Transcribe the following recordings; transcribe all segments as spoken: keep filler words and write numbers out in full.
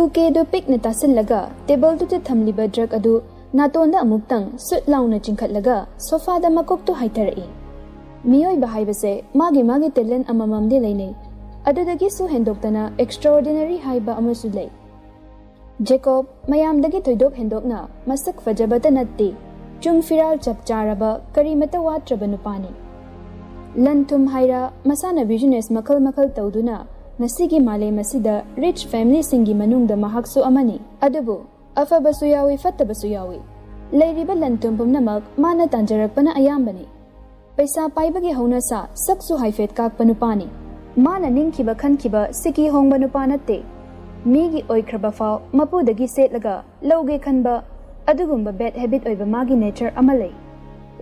ꯕꯨꯀꯦꯗꯨ ꯄꯤꯛꯅ ꯇꯥꯁꯤꯜꯂꯒ ꯇꯦꯕꯜꯗꯨꯗ ꯊꯝꯂꯤꯕ ꯗ꯭ꯔꯛ ꯑꯗꯨ ꯅꯥꯇꯣꯟꯗ ꯑꯃꯨꯛꯇꯪ ꯁꯨꯠ ꯂꯥꯎꯅ ꯆꯤꯡꯈꯠꯂꯒ ꯁꯣꯐꯥꯗ ꯃꯀꯣꯛꯇꯨ ꯍꯥꯏꯊꯔꯛꯏ꯫ ꯃꯤꯑꯣꯏꯕ ꯍꯥꯏꯕꯁꯦ ꯃꯥꯒꯤ ꯃꯥꯒꯤ ꯇꯦꯂꯦꯟ ꯑꯃꯃꯝꯗꯤ ꯂꯩꯅꯩ꯫ ꯑꯗꯨꯗꯒꯤꯁꯨ ꯍꯦꯟꯗꯣꯛꯇꯅ ꯑꯦꯛꯁꯇ꯭ꯔꯥꯑꯣꯔꯗꯤꯅꯔꯤ ꯍꯥꯏꯕ ꯑꯃꯁꯨ ꯂꯩ꯫ ꯖꯦꯀꯣꯕ ꯃꯌꯥꯝꯗꯒꯤ ꯊꯣꯏꯗꯣꯛ ꯍꯦꯟꯗꯣꯛꯅ ꯃꯁꯛ ꯐꯖꯕꯇ ꯅꯠꯇꯦ, ꯆꯨꯡ ꯐꯤꯔꯥꯜ ꯆꯞ ꯆꯥꯔꯕ, ꯀꯔꯤꯃꯇ ꯋꯥꯠꯇ꯭ꯔꯕ ꯅꯨꯄꯥꯅꯤ꯫ ꯂꯟ ꯊꯨꯝ ꯍꯥꯏꯔ ꯃꯁꯥꯅ ꯕꯤꯖꯤꯅꯦꯁ ꯃꯈꯜ ꯃꯈꯜ ꯇꯧꯗꯨꯅ ꯉꯁꯤꯒꯤ ꯃꯥꯂꯦꯝ ꯑꯁꯤꯗ ꯔꯤꯆ ꯐꯦꯃꯤꯂꯤꯁꯤꯡꯒꯤ ꯃꯅꯨꯡꯗ ꯃꯍꯥꯛꯁꯨ ꯑꯃꯅꯤ꯫ ꯑꯗꯨꯕꯨ ꯑꯐꯕꯁꯨ ꯌꯥꯎꯏ, ꯐꯠꯇꯕꯁꯨ ꯌꯥꯎꯏ꯫ ꯂꯩꯔꯤꯕ ꯂꯟ ꯊꯨꯝ ꯄꯨꯝꯅꯃꯛ ꯃꯥꯅ ꯇꯥꯟꯖꯔꯛꯄꯅ ꯑꯌꯥꯝꯕꯅꯤ꯫ ꯄꯩꯁꯥ ꯄꯥꯏꯕꯒꯤ ꯍꯧꯅꯁꯥ, ꯁꯛꯁꯨ ꯍꯥꯏꯐꯦꯠ ꯀꯥꯛꯄ ꯅꯨꯄꯥꯅꯤ꯫ ꯃꯥꯅ ꯅꯤꯡꯈꯤꯕ ꯈꯟꯈꯤꯕ ꯁꯤꯀꯤ ꯍꯣꯡꯕ ꯅꯨꯄꯥ ꯅꯠꯇꯦ꯫ ꯃꯤꯒꯤ ꯑꯣꯏꯈ꯭ꯔꯕ ꯐꯥꯎ ꯃꯄꯨꯗꯒꯤ ꯁꯦꯠꯂꯒ ꯂꯧꯒꯦ ꯈꯟꯕ ꯑꯗꯨꯒꯨꯝꯕ ꯕꯦꯗ ꯍꯦꯕꯤꯠ ꯑꯣꯏꯕ ꯃꯥꯒꯤ ꯅꯦꯆꯔ ꯑꯃ ꯂꯩ꯫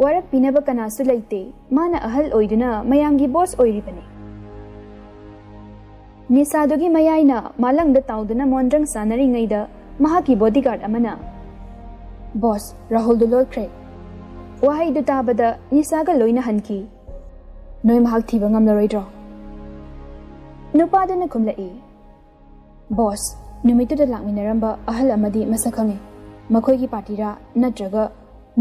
ꯋꯥꯔꯛꯄꯤꯅꯕ ꯀꯅꯥꯁꯨ ꯂꯩꯇꯦ꯫ ꯃꯥꯅ ꯑꯍꯜ ꯑꯣꯏꯗꯨꯅ ꯃꯌꯥꯝꯒꯤ ꯕꯣꯁ ꯑꯣꯏꯔꯤꯕꯅꯤ꯫ ꯅꯤꯁꯥꯗꯨꯒꯤ ꯃꯌꯥꯏꯅ ꯃꯥꯂꯪꯗ ꯇꯥꯎꯗꯨꯅ ꯃꯣꯟꯗ꯭ꯔꯪ ꯁꯥꯟꯅꯔꯤꯉꯩꯗ ꯃꯍꯥꯛꯀꯤ ꯕꯣꯗꯤꯒꯥꯔꯗ ꯑꯃꯅ, "ꯕꯣꯁ, ꯔꯥꯍꯨꯜꯗꯨ ꯂꯣꯠꯈ꯭ꯔꯦ꯫" ꯋꯥꯍꯩꯗꯨ ꯇꯥꯕꯗ ꯅꯤꯁꯥꯒ ꯂꯣꯏꯅ ꯍꯟꯈꯤ꯫ "ꯅꯣꯏ ꯃꯍꯥꯛ ꯊꯤꯕ ꯉꯝꯂꯔꯣꯏꯗ꯭ꯔꯣ?" ꯅꯨꯄꯥꯗꯨꯅ ꯈꯨꯝꯂꯛꯏ, "ꯕꯣꯁ, ꯅꯨꯃꯤꯠꯇꯨꯗ ꯂꯥꯛꯃꯤꯟꯅꯔꯝꯕ ꯑꯍꯜ ꯑꯃꯗꯤ ꯃꯁꯛ ꯈꯪꯉꯤ꯫ ꯃꯈꯣꯏꯒꯤ ꯄꯥꯔꯇꯤꯔꯥ ꯅꯠꯇ꯭ꯔꯒ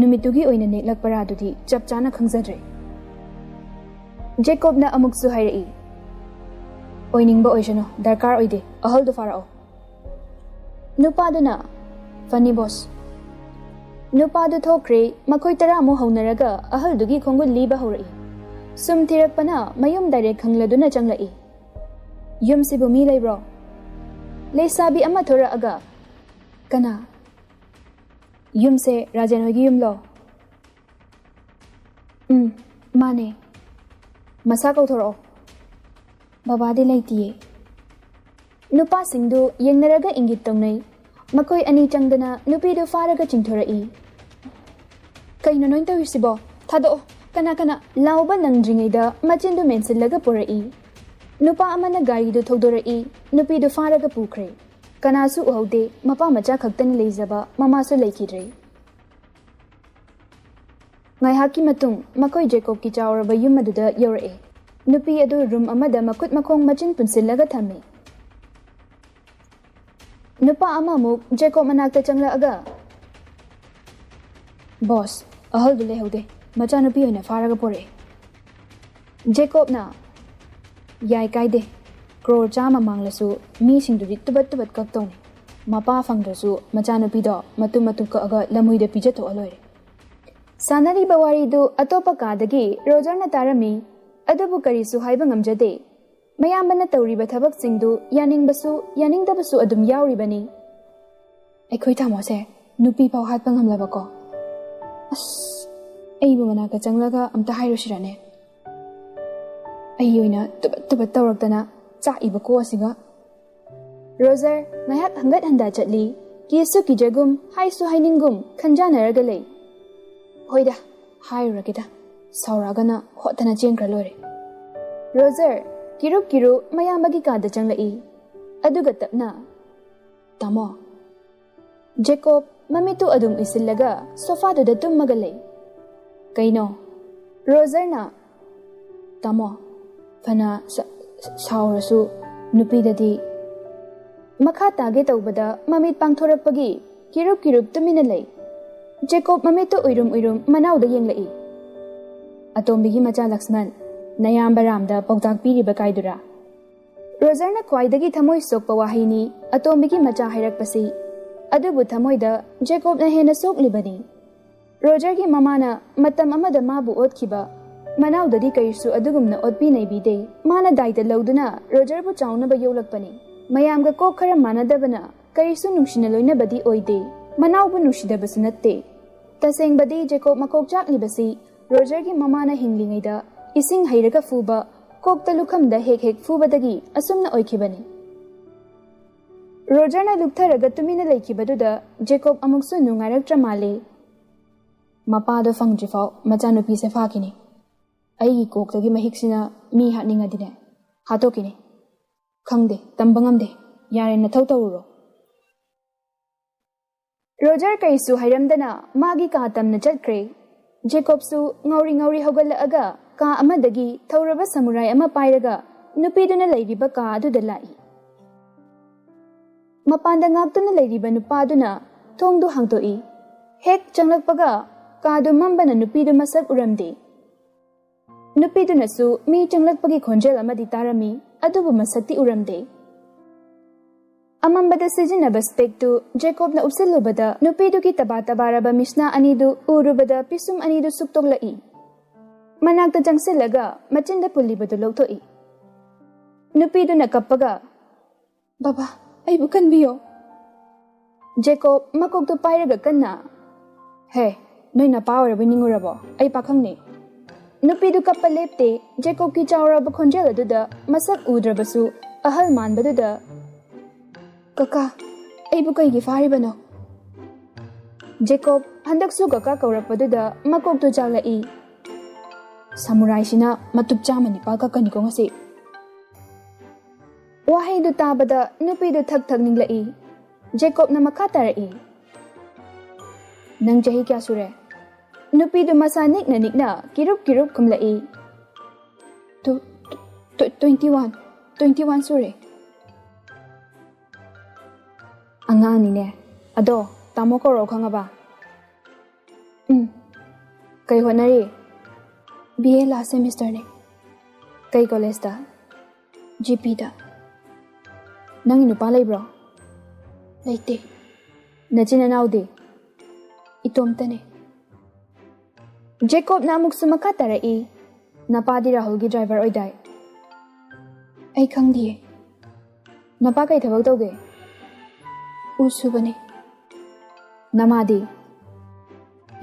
ꯅꯨꯃꯤꯠꯇꯨꯒꯤ ꯑꯣꯏꯅ ꯅꯦꯛꯂꯛꯄꯔꯥꯗꯨꯗꯤ ꯆꯞ ꯆꯥꯅ ꯈꯪꯖꯗ꯭ꯔꯦ꯫" ꯖꯦꯀꯣꯕꯅ ꯑꯃꯨꯛꯁꯨ ꯍꯥꯏꯔꯛꯏ, "ꯑꯣꯏꯅꯤꯡꯕ ꯑꯣꯏꯁꯅꯨ, ꯗꯔꯀꯥꯔ ꯑꯣꯏꯗꯦ, ꯑꯍꯜꯗꯨ ꯐꯥꯔꯛꯑꯣ꯫" ꯅꯨꯄꯥꯗꯨꯅ, "ꯐꯅꯤ ꯕꯣꯁ꯫" ꯅꯨꯄꯥꯗꯨ ꯊꯣꯛꯈ꯭ꯔꯦ꯫ ꯃꯈꯣꯏ ꯇꯔꯥꯃꯨꯛ ꯍꯧꯅꯔꯒ ꯑꯍꯜꯗꯨꯒꯤ ꯈꯣꯡꯒꯨꯜ ꯂꯤꯕ ꯍꯧꯔꯛꯏ꯫ ꯁꯨꯝ ꯊꯤꯔꯛꯄꯅ ꯃꯌꯨꯝ ꯗꯥꯏꯔꯦꯛ ꯈꯪꯂꯗꯨꯅ ꯆꯪꯂꯛꯏ꯫ "ꯌꯨꯝꯁꯤꯕꯨ ꯃꯤ ꯂꯩꯕ꯭ꯔꯣ?" ꯂꯩꯁꯥꯕꯤ ꯑꯃ ꯊꯣꯔꯛꯑꯒ, "ꯀꯅꯥ?" "ꯌꯨꯝꯁꯦ ꯔꯥꯖꯦꯟ ꯍꯣꯏꯒꯤ ꯌꯨꯝꯂꯣ?" "ꯎꯝ, ꯃꯥꯅꯦ꯫" "ꯃꯁꯥ ꯀꯧꯊꯣꯔꯛꯑꯣ꯫" "ꯕꯕꯥꯗꯤ ꯂꯩꯇꯤꯌꯦ꯫" ꯅꯨꯄꯥꯁꯤꯡꯗꯨ ꯌꯦꯡꯅꯔꯒ ꯏꯪꯒꯤꯠ ꯇꯧꯅꯩ꯫ ꯃꯈꯣꯏ ꯑꯅꯤ ꯆꯪꯗꯅ ꯅꯨꯄꯤꯗꯨ ꯐꯥꯔꯒ ꯆꯤꯡꯊꯣꯔꯛꯏ꯫ "ꯀꯩꯅꯣ ꯅꯣꯏꯅ ꯇꯧꯔꯤꯁꯤꯕꯣ? ꯊꯥꯗꯣꯛꯑꯣ! ꯀꯅꯥ, ꯀꯅꯥ?" ꯂꯥꯎꯕ ꯅꯪꯗ꯭ꯔꯤꯉꯩꯗ ꯃꯆꯤꯟꯗꯨ ꯃꯦꯟꯁꯤꯜꯂꯒ ꯄꯨꯔꯛꯏ꯫ ꯅꯨꯄꯥ ꯑꯃꯅ ꯒꯥꯔꯤꯗꯨ ꯊꯧꯗꯣꯔꯛꯏ꯫ ꯅꯨꯄꯤꯗꯨ ꯐꯥꯔꯒ ꯄꯨꯈ꯭ꯔꯦ꯫ ꯀꯅꯥꯁꯨ ꯎꯍꯧꯗꯦ꯫ ꯃꯄꯥ ꯃꯆꯥ ꯈꯛꯇꯅꯤ ꯂꯩꯖꯕ, ꯃꯃꯥꯁꯨ ꯂꯩꯈꯤꯗ꯭ꯔꯦ꯫ ꯉꯥꯏꯍꯥꯛꯀꯤ ꯃꯇꯨꯡ ꯃꯈꯣꯏ ꯖꯦꯀꯣꯕꯀꯤ ꯆꯥꯎꯔꯕ ꯌꯨꯝ ꯑꯗꯨꯗ ꯌꯧꯔꯛꯑꯦ꯫ ꯅꯨꯄꯤ ꯑꯗꯨ ꯔꯨꯝ ꯑꯃꯗ ꯃꯈꯨꯠ ꯃꯈꯣꯡ ꯃꯆꯤꯟ ꯄꯨꯟꯁꯤꯜꯂꯒ ꯊꯝꯃꯤ꯫ ꯅꯨꯄꯥ ꯑꯃꯃꯨꯛ ꯖꯦꯀꯣꯕ ꯃꯅꯥꯛꯇ ꯆꯪꯂꯛꯑꯒ, "ꯕꯣꯁ, ꯑꯍꯜꯗꯨ ꯂꯩꯍꯧꯗꯦ, ꯃꯆꯥꯅꯨꯄꯤ ꯑꯣꯏꯅ ꯐꯥꯔꯒ ꯄꯣꯔꯛꯑꯦ꯫" ꯖꯦꯀꯣꯕꯅ, "ꯌꯥꯏ, ꯀꯥꯏꯗꯦ, ꯀ꯭ꯔꯣꯔ ꯆꯥꯝꯃ ꯃꯥꯡꯂꯁꯨ ꯃꯤꯁꯤꯡꯗꯨꯗꯤ ꯇꯨꯕꯠ ꯇꯨꯕꯠ ꯀꯛꯇꯧꯅꯤ꯫ ꯃꯄꯥ ꯐꯪꯗ꯭ꯔꯁꯨ ꯃꯆꯥꯅꯨꯄꯤꯗꯣ ꯃꯇꯨꯝ ꯃꯇꯨꯝ ꯀꯛꯑꯒ ꯂꯝꯍꯨꯏꯗ ꯄꯤꯖꯊꯣꯛꯑ ꯂꯣꯏꯔꯦ꯫" ꯁꯥꯟꯅꯔꯤꯕ ꯋꯥꯔꯤꯗꯨ ꯑꯇꯣꯞꯄ ꯀꯥꯗꯒꯤ ꯔꯣꯖꯔꯅ ꯇꯥꯔꯝꯃꯤ꯫ ꯑꯗꯨꯕꯨ ꯀꯔꯤꯁꯨ ꯍꯥꯏꯕ ꯉꯝꯖꯗꯦ꯫ ꯃꯌꯥꯝꯕꯅ ꯇꯧꯔꯤꯕ ꯊꯕꯛꯁꯤꯡꯗꯨ ꯌꯥꯅꯤꯡꯕꯁꯨ ꯌꯥꯅꯤꯡꯗꯕꯁꯨ ꯑꯗꯨꯝ ꯌꯥꯎꯔꯤꯕꯅꯤ꯫ "ꯑꯩꯈꯣꯏ ꯇꯥꯃꯣꯁꯦ ꯅꯨꯄꯤ ꯐꯥꯎ ꯍꯥꯠꯄ ꯉꯝꯂꯕꯀꯣ꯫ ꯑꯁ, ꯑꯩꯕꯨ ꯃꯅꯥꯛꯇ ꯆꯪꯂꯒ ꯑꯝꯇ ꯍꯥꯏꯔꯨꯁꯤꯔꯅꯦ? ꯑꯩ ꯑꯣꯏꯅ ꯇꯨꯕꯠ ꯇꯨꯕꯠ ꯇꯧꯔꯛꯇꯅ ꯆꯥꯛꯏꯕ ꯀꯣ ꯑꯁꯤꯒ꯫" ꯔꯣꯖꯔ ꯉꯥꯏꯍꯥꯛ ꯍꯪꯒꯠ ꯍꯟꯗ ꯆꯠꯂꯤ꯫ ꯀꯤꯁꯨ ꯀꯤꯖꯒꯨꯝ, ꯍꯥꯏꯁꯨ ꯍꯥꯏꯅꯤꯡꯒꯨꯝ ꯈꯟꯖꯥꯟꯅꯔꯒ ꯂꯩ꯫ "ꯍꯣꯏꯗ, ꯍꯥꯏꯔꯨꯔꯒꯦꯗ, ꯁꯥꯎꯔꯛꯑꯒꯅ ꯍꯣꯠꯇꯅ ꯆꯦꯟꯈ꯭ꯔ ꯂꯣꯏꯔꯦ꯫" ꯔꯣꯖꯔ ꯀꯤꯔꯨꯞ ꯀꯤꯔꯨꯞ ꯃꯌꯥꯝꯕꯒꯤ ꯀꯥꯗ ꯆꯪꯂꯛꯏ꯫ ꯑꯗꯨꯒ ꯇꯞꯅ, "ꯇꯥꯃꯣ꯫" ꯖꯦꯀꯣꯕ ꯃꯃꯤꯠꯇꯨ ꯑꯗꯨꯝ ꯎꯏꯁꯤꯜꯂꯒ ꯁꯣꯐꯥꯗꯨꯗ ꯇꯨꯝꯃꯒ ꯂꯩ꯫ "ꯀꯩꯅꯣ?" ꯔꯣꯖꯔꯅ, "ꯇꯥꯃꯣ, ꯐꯅ ꯁ-, ꯁ-, ꯁꯥꯎꯔꯁꯨ ꯅꯨꯄꯤꯗꯗꯤ꯫" ꯃꯈꯥ ꯇꯥꯒꯦ ꯇꯧꯕꯗ ꯃꯃꯤꯠ ꯄꯥꯡꯊꯣꯔꯛꯄꯒꯤ ꯀꯤꯔꯨꯞ ꯀꯤꯔꯨꯞ ꯇꯨꯃꯤꯟꯅ ꯂꯩ꯫ ꯖꯦꯀꯣꯕ ꯃꯃꯤꯠꯇꯨ ꯎꯏꯔꯨꯝ ꯎꯏꯔꯨꯝ ꯃꯅꯥꯎꯗ ꯌꯦꯡꯂꯛꯏ꯫ "ꯑꯇꯣꯝꯕꯤꯒꯤ ꯃꯆꯥ ꯂꯛꯁꯃꯟ, ꯅꯌꯥꯝꯕ ꯔꯥꯝꯗ ꯄꯥꯎꯇꯥꯛ ꯄꯤꯔꯤꯕ ꯀꯥꯏꯗꯨꯔꯥ?" ꯔꯣꯖꯔꯅ ꯈ꯭ꯋꯥꯏꯗꯒꯤ ꯊꯃꯣꯏ ꯁꯣꯛꯄ ꯋꯥꯍꯩꯅꯤ ꯑꯇꯣꯝꯕꯤꯒꯤ ꯃꯆꯥ ꯍꯥꯏꯔꯛꯄꯁꯤ꯫ ꯑꯗꯨꯕꯨ ꯊꯃꯣꯏꯗ ꯖꯦꯀꯣꯕꯅ ꯍꯦꯟꯅ ꯁꯣꯛꯂꯤꯕꯅꯤ꯫ ꯔꯣꯖꯔꯒꯤ ꯃꯃꯥꯅ ꯃꯇꯝ ꯑꯃꯗ ꯃꯥꯕꯨ ꯑꯣꯠꯈꯤꯕ ꯃꯅꯥꯎꯗꯗꯤ ꯀꯔꯤꯁꯨ ꯑꯗꯨꯒꯨꯝꯅ ꯑꯣꯠꯄꯤ ꯅꯩꯕꯤꯗꯦ꯫ ꯃꯥꯅ ꯗꯥꯏꯇ ꯂꯧꯗꯨꯅ ꯔꯣꯖꯔꯕꯨ ꯆꯥꯎꯅꯕ ꯌꯣꯛꯂꯛꯄꯅꯤ꯫ ꯃꯌꯥꯝꯒ ꯀꯣꯛ ꯈꯔ ꯃꯥꯟꯅꯗꯕꯅ ꯀꯔꯤꯁꯨ ꯅꯨꯡꯁꯤꯅ ꯂꯣꯏꯅꯕꯗꯤ ꯑꯣꯏꯗꯦ꯫ ꯃꯅꯥꯎꯕꯨ ꯅꯨꯡꯁꯤꯗꯕꯁꯨ ꯅꯠꯇꯦ꯫ ꯇꯁꯦꯡꯕꯗꯤ ꯖꯦꯀꯣꯕ ꯃꯀꯣꯛ ꯆꯥꯛꯂꯤꯕꯁꯤ ꯔꯣꯖꯔꯒꯤ ꯃꯃꯥꯅ ꯍꯤꯡꯂꯤꯉꯩꯗ ꯏꯁꯤꯡ ꯍꯩꯔꯒ ꯐꯨꯕ, ꯀꯣꯛꯇ ꯂꯨꯈꯝꯗ ꯍꯦꯛ ꯍꯦꯛ ꯐꯨꯕꯗꯒꯤ ꯑꯁꯨꯝꯅ ꯑꯣꯏꯈꯤꯕꯅꯤ꯫ ꯔꯣꯖꯔꯅ ꯂꯨꯞꯊꯔꯒ ꯇꯨꯃꯤꯟꯅ ꯂꯩꯈꯤꯕꯗꯨꯗ ꯖꯦꯀꯣꯕ ꯑꯃꯨꯛꯁꯨ ꯅꯨꯡꯉꯥꯏꯔꯛꯇ꯭ꯔ ꯃꯥꯜꯂꯦ꯫ "ꯃꯄꯥꯗꯣ ꯐꯪꯗ꯭ꯔꯤꯐꯥꯎ ꯃꯆꯥꯅꯨꯄꯤꯁꯦ ꯐꯥꯈꯤꯅꯤ꯫ ꯑꯩꯒꯤ ꯀꯣꯛꯇꯒꯤ ꯃꯍꯤꯛꯁꯤꯅ ꯃꯤ ꯍꯥꯠꯅꯤꯡꯉꯗꯤꯅꯦ, ꯍꯥꯠꯇꯣꯛꯈꯤꯅꯤ꯫ ꯈꯪꯗꯦ, ꯇꯝꯕ ꯉꯝꯗꯦ꯫ ꯌꯥꯔꯦ, ꯅꯊꯧ ꯇꯧꯔꯨꯔꯣ꯫" ꯔꯣꯖꯔ ꯀꯩꯁꯨ ꯍꯥꯏꯔꯝꯗꯅ ꯃꯥꯒꯤ ꯀꯥ ꯇꯝꯅ ꯆꯠꯈ꯭ꯔꯦ꯫ ꯖꯦꯀꯣꯕꯁꯨ ꯉꯥꯎꯔꯤ ꯉꯥꯎꯔꯤ ꯍꯧꯒꯠꯂꯛꯑꯒ ꯀꯥ ꯑꯃꯗꯒꯤ ꯊꯧꯔꯕ ꯁꯃꯨꯔꯥꯏ ꯑꯃ ꯄꯥꯏꯔꯒ ꯅꯨꯄꯤꯗꯨꯅ ꯂꯩꯔꯤꯕ ꯀꯥ ꯑꯗꯨꯗ ꯂꯥꯛꯏ꯫ ꯃꯄꯥꯟꯗ ꯉꯥꯛꯇꯨꯅ ꯂꯩꯔꯤꯕ ꯅꯨꯄꯥꯗꯨꯅ ꯊꯣꯡꯗꯨ ꯍꯥꯡꯗꯣꯛꯏ꯫ ꯍꯦꯛ ꯆꯪꯂꯛꯄꯒ ꯀꯥꯗꯨ ꯃꯝꯕꯅ ꯅꯨꯄꯤꯗꯨ ꯃꯁꯛ ꯎꯔꯝꯗꯦ꯫ ꯅꯨꯄꯤꯗꯨꯅꯁꯨ ꯃꯤ ꯆꯪꯂꯛꯄꯒꯤ ꯈꯣꯟꯖꯦꯜ ꯑꯃꯗꯤ ꯇꯥꯔꯝꯃꯤ, ꯑꯗꯨꯕꯨ ꯃꯁꯛꯇꯤ ꯎꯔꯝꯗꯦ꯫ ꯑꯃꯝꯕꯗ ꯁꯤꯖꯤꯟꯅꯕ ꯁ꯭ꯄꯦꯛꯇꯨ ꯖꯦꯀꯣꯕꯅ ꯎꯞꯁꯤꯜꯂꯨꯕꯗ ꯅꯨꯄꯤꯗꯨꯒꯤ ꯇꯕꯥ ꯇꯕꯥꯔꯕ ꯃꯤꯁꯅꯥ ꯑꯅꯤꯗꯨ ꯎꯔꯨꯕꯗ ꯄꯤꯁꯨꯝ ꯑꯅꯤꯗꯨ ꯁꯨꯛꯇꯣꯛꯂꯛꯏ꯫ ꯃꯅꯥꯛꯇ ꯆꯪꯁꯤꯜꯂꯒ ꯃꯆꯤꯟꯗ ꯄꯨꯜꯂꯤꯕꯗꯨ ꯂꯧꯊꯣꯛꯏ꯫ ꯅꯨꯄꯤꯗꯨꯅ ꯀꯞꯄꯒ, "ꯕꯕꯥ, ꯑꯩꯕꯨ ꯀꯟꯕꯤꯌꯣ!" ꯖꯦꯀꯣꯕ ꯃꯀꯣꯛꯇꯨ ꯄꯥꯏꯔꯒ ꯀꯟꯅ, "ꯍꯦ, ꯅꯣꯏ ꯅꯄꯥ ꯑꯣꯏꯔꯕꯣꯏ ꯅꯤꯡꯉꯨꯔꯕꯣ? ꯑꯩ ꯄꯥꯈꯪꯅꯤ!" ꯅꯨꯄꯤꯗꯨ ꯀꯞꯄ ꯂꯦꯞꯇꯦ꯫ ꯖꯦꯀꯣꯕꯀꯤ ꯆꯥꯎꯔꯕ ꯈꯣꯟꯖꯦꯜ ꯑꯗꯨꯗ ꯃꯁꯛ ꯎꯗ꯭ꯔꯕꯁꯨ ꯑꯍꯜ ꯃꯥꯟꯕꯗꯨꯗ, "ꯀꯀꯥ, ꯑꯩꯕꯨ ꯀꯩꯒꯤ ꯐꯥꯔꯤꯕꯅꯣ?" ꯖꯦꯀꯣꯕ ꯍꯟꯗꯛꯁꯨ ꯀꯀꯥ ꯀꯧꯔꯛꯄꯗꯨꯗ ꯃꯀꯣꯛꯇꯨ ꯆꯥꯛꯂꯛꯏ꯫ "ꯁꯥꯃꯨꯔꯥꯏꯁꯤꯅ ꯃꯇꯨꯞ ꯆꯥꯝꯃ ꯅꯤꯄꯥꯜ ꯀꯛꯀꯅꯤꯀꯣ ꯉꯁꯤ!" ꯋꯥꯍꯩꯗꯨ ꯇꯥꯕꯗ ꯅꯨꯄꯤꯗꯨ ꯊꯛ ꯊꯛ ꯅꯤꯛꯂꯛꯏ꯫ ꯖꯦꯀꯣꯕꯅ ꯃꯈꯥ ꯇꯥꯔꯛꯏ, "ꯅꯪ ꯆꯍꯤ ꯀꯌꯥ ꯁꯨꯔꯦ?" ꯅꯨꯄꯤꯗꯨ ꯃꯁꯥ ꯅꯤꯛꯅ ꯅꯤꯛꯅ ꯀꯤꯔꯨꯞ ꯀꯤꯔꯨꯞ ꯈꯨꯝꯂꯛꯏ꯫ "ꯇꯨ-, ꯇꯨ-, ꯇ꯭ꯋꯦꯟꯇꯤ ꯋꯥꯟ, ꯇ꯭ꯋꯦꯟꯇꯤ ꯋꯥꯟ ꯁꯨꯔꯦ꯫" "ꯑꯉꯥꯡꯅꯤꯅꯦ꯫ ꯑꯗꯣ ꯇꯥꯃꯣ ꯀꯧꯔꯛꯑꯣ, ꯈꯪꯉꯕ?" "ꯎꯝ꯫ ꯀꯩ ꯍꯣꯠꯅꯔꯤ?" "ꯕꯤ ꯑꯦ ꯂꯥꯁ ꯁꯦꯃꯤꯁꯇꯔꯅꯦ꯫" "ꯀꯩ ꯀꯣꯂꯦꯖꯇ?" "ꯖꯤ ꯄꯤꯗ꯫" "ꯅꯪꯒꯤ ꯅꯨꯄꯥ ꯂꯩꯕ꯭ꯔꯣ?" "ꯂꯩꯇꯦ꯫" "ꯅꯆꯤꯟ ꯅꯅꯥꯎꯗꯤ?" "ꯏꯇꯣꯝꯇꯅꯦ꯫" ꯖꯦꯀꯣꯕꯅ ꯑꯃꯨꯛꯁꯨ ꯃꯈꯥ ꯇꯥꯔꯛꯏ, "ꯅꯄꯥꯗꯤ ꯔꯥꯍꯨꯜꯒꯤ ꯗ꯭ꯔꯥꯏꯚꯔ ꯑꯣꯏꯗꯥꯏ?" "ꯑꯩ ꯈꯪꯗꯤꯌꯦ꯫" "ꯅꯄꯥ ꯀꯩ ꯊꯕꯛ ꯇꯧꯒꯦ?" "ꯎ ꯁꯨꯕꯅꯦ꯫" "ꯅꯃꯥꯗꯤ?"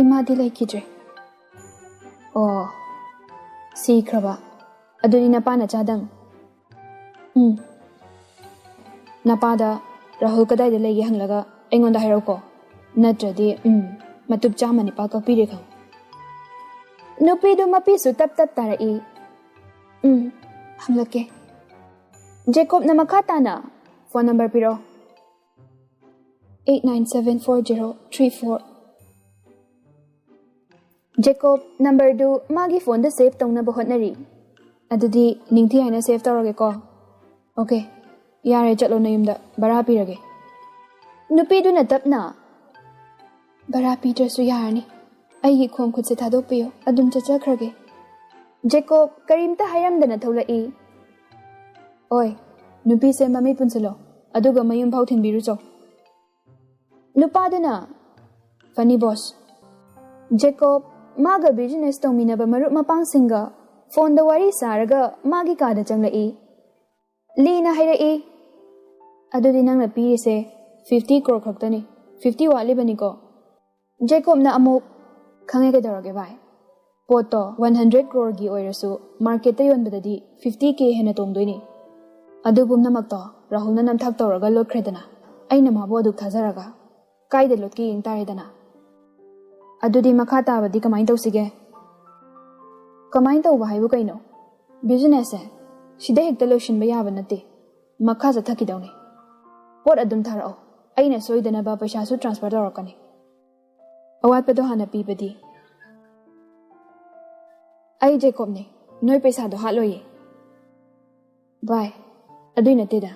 "ꯏꯃꯥꯗꯤ ꯂꯩꯈꯤꯗ꯭ꯔꯦ꯫" "ꯑꯣ, ꯁꯤꯈ꯭ꯔꯕ꯫ ꯑꯗꯨꯗꯤ ꯅꯄꯥ ꯅꯆꯥꯗꯪ?" "ꯎꯝ꯫" "ꯅꯄꯥꯗ ꯔꯥꯍꯨꯜ ꯀꯗꯥꯏꯗ ꯂꯩꯒꯦ ꯍꯪꯂꯒ ꯑꯩꯉꯣꯟꯗ ꯍꯥꯏꯔꯛꯎꯀꯣ꯫ ꯅꯠꯇ꯭ꯔꯗꯤ, ꯎꯝ, ꯃꯇꯨꯞ ꯆꯥꯝꯃ ꯅꯤꯄꯥꯜ ꯀꯛꯄꯤꯔꯦ ꯈꯪꯉꯨ꯫" ꯅꯨꯄꯤꯗꯨ ꯃꯄꯤꯁꯨ ꯇꯞ ꯇꯞ ꯇꯥꯔꯛꯏ꯫ "ꯎꯝ, ꯍꯪꯂꯛꯀꯦ꯫" ꯖꯦꯀꯣꯕꯅ ꯃꯈꯥ ꯇꯥꯅ, "ꯐꯣꯟ ꯅꯝꯕꯔ ꯄꯤꯔꯛꯑꯣ꯫" "Eight nine seven four zero three four." Jacob ꯅꯝꯕꯔꯗꯨ ꯃꯥꯒꯤ ꯐꯣꯟꯗ ꯁꯦꯚ ꯇꯧꯅꯕ ꯍꯣꯠꯅꯔꯤ꯫ "ꯑꯗꯨꯗꯤ ꯅꯤꯡꯊꯤ ꯍꯥꯏꯅ ꯁꯦꯚ ꯇꯧꯔꯒꯦꯀꯣ꯫" "ꯑꯣꯀꯦ, ꯌꯥꯔꯦ, ꯆꯠꯂꯣ ꯅꯌꯨꯝꯗ, ꯚꯔꯥ ꯄꯤꯔꯒꯦ꯫" ꯅꯨꯄꯤꯗꯨꯅ ꯇꯞꯅ, "ꯚꯔꯥ ꯄꯤꯗ꯭ꯔꯁꯨ ꯌꯥꯔꯅꯤ꯫ ꯑꯩꯒꯤ ꯈꯣꯡ ꯈꯨꯠꯁꯦ ꯊꯥꯗꯣꯛꯄꯤꯌꯨ, ꯑꯗꯨꯝ ꯆꯠꯆꯈ꯭ꯔꯒꯦ꯫" ꯖꯦꯀꯣꯕ ꯀꯔꯤꯝꯇ ꯍꯥꯏꯔꯝꯗꯅ ꯊꯣꯛꯂꯛꯏ꯫ "ꯑꯣꯏ, ꯅꯨꯄꯤꯁꯦ ꯃꯃꯤꯠ ꯄꯨꯟꯁꯤꯜꯂꯣ, ꯑꯗꯨꯒ ꯃꯌꯨꯝ ꯐꯥꯎ ꯊꯤꯟꯕꯤꯔꯨꯆꯣ꯫" ꯅꯨꯄꯥꯗꯨꯅ, "ꯐꯅꯤ ꯕꯣꯁ꯫" ꯖꯦꯀꯣꯕ ꯃꯥꯒ ꯕꯤꯖꯤꯅꯦꯁ ꯇꯧꯃꯤꯟꯅꯕ ꯃꯔꯨꯞ ꯃꯄꯥꯡꯁꯤꯡꯒ ꯐꯣꯟꯗ ꯋꯥꯔꯤ ꯁꯥꯔꯒ ꯃꯥꯒꯤ ꯀꯥꯗ ꯆꯪꯂꯛꯏ꯫ ꯂꯤꯅ ꯍꯥꯏꯔꯛꯏ, "ꯑꯗꯨꯗꯤ ꯅꯪꯅ ꯄꯤꯔꯤꯁꯦ ꯐꯤꯐꯇꯤ ꯀ꯭ꯔꯣꯔ ꯈꯛꯇꯅꯤ, ꯐꯤꯐꯇꯤ ꯋꯥꯠꯂꯤꯕꯅꯤꯀꯣ꯫" ꯖꯦꯀꯣꯕꯅ ꯑꯃꯨꯛ, "ꯈꯪꯉꯦ, ꯀꯩꯗꯧꯔꯒꯦ ꯚꯥꯏ? ꯄꯣꯠꯇꯣ ꯋꯥꯟ ꯍꯟꯗ꯭ꯔꯦꯠ ꯀ꯭ꯔꯣꯔꯒꯤ ꯑꯣꯏꯔꯁꯨ ꯃꯥꯔꯀꯦꯠꯇ ꯌꯣꯟꯕꯗꯗꯤ ꯐꯤꯐꯇꯤ ꯀꯦ ꯍꯦꯟꯅ ꯇꯣꯡꯗꯣꯏꯅꯤ꯫ ꯑꯗꯨ ꯄꯨꯝꯅꯃꯛꯇꯣ ꯔꯥꯍꯨꯜꯅ ꯅꯝꯊꯥꯛ ꯇꯧꯔꯒ ꯂꯣꯠꯈ꯭ꯔꯦꯗꯅ, ꯑꯩꯅ ꯃꯥꯕꯨ ꯑꯗꯨꯛ ꯊꯥꯖꯔꯒ ꯀꯥꯏꯗ ꯂꯣꯠꯀꯦ ꯌꯦꯡ ꯇꯥꯔꯦꯗꯅ꯫ ꯑꯗꯨꯗꯤ ꯃꯈꯥ ꯇꯥꯕꯗꯤ ꯀꯃꯥꯏꯅ ꯇꯧꯁꯤꯒꯦ?" "ꯀꯃꯥꯏꯅ ꯇꯧꯕ ꯍꯥꯏꯕꯨ ꯀꯩꯅꯣ? ꯕꯤꯖꯤꯅꯦꯁꯁꯦ ꯁꯤꯗ ꯍꯦꯛꯇ ꯂꯣꯏꯁꯤꯟꯕ ꯌꯥꯕ ꯅꯠꯇꯦ꯫ ꯃꯈꯥ ꯆꯠꯊꯈꯤꯗꯧꯅꯤ꯫ ꯄꯣꯠ ꯑꯗꯨꯝ ꯊꯥꯔꯛꯑꯣ, ꯑꯩꯅ ꯁꯣꯏꯗꯅꯕ ꯄꯩꯁꯥꯁꯨ ꯇ꯭ꯔꯥꯟꯁꯐꯔ ꯇꯧꯔꯛꯀꯅꯤ꯫ ꯑꯋꯥꯠꯄꯗꯣ ꯍꯥꯟꯅ ꯄꯤꯕꯗꯤ?" "ꯑꯩ ꯖꯦꯀꯣꯕꯅꯦ, ꯅꯣꯏ ꯄꯩꯁꯥꯗꯣ ꯍꯥꯠꯂꯣꯏꯌꯦ꯫" "ꯚꯥꯏ, ꯑꯗꯨꯏ ꯅꯠꯇꯦꯗ꯫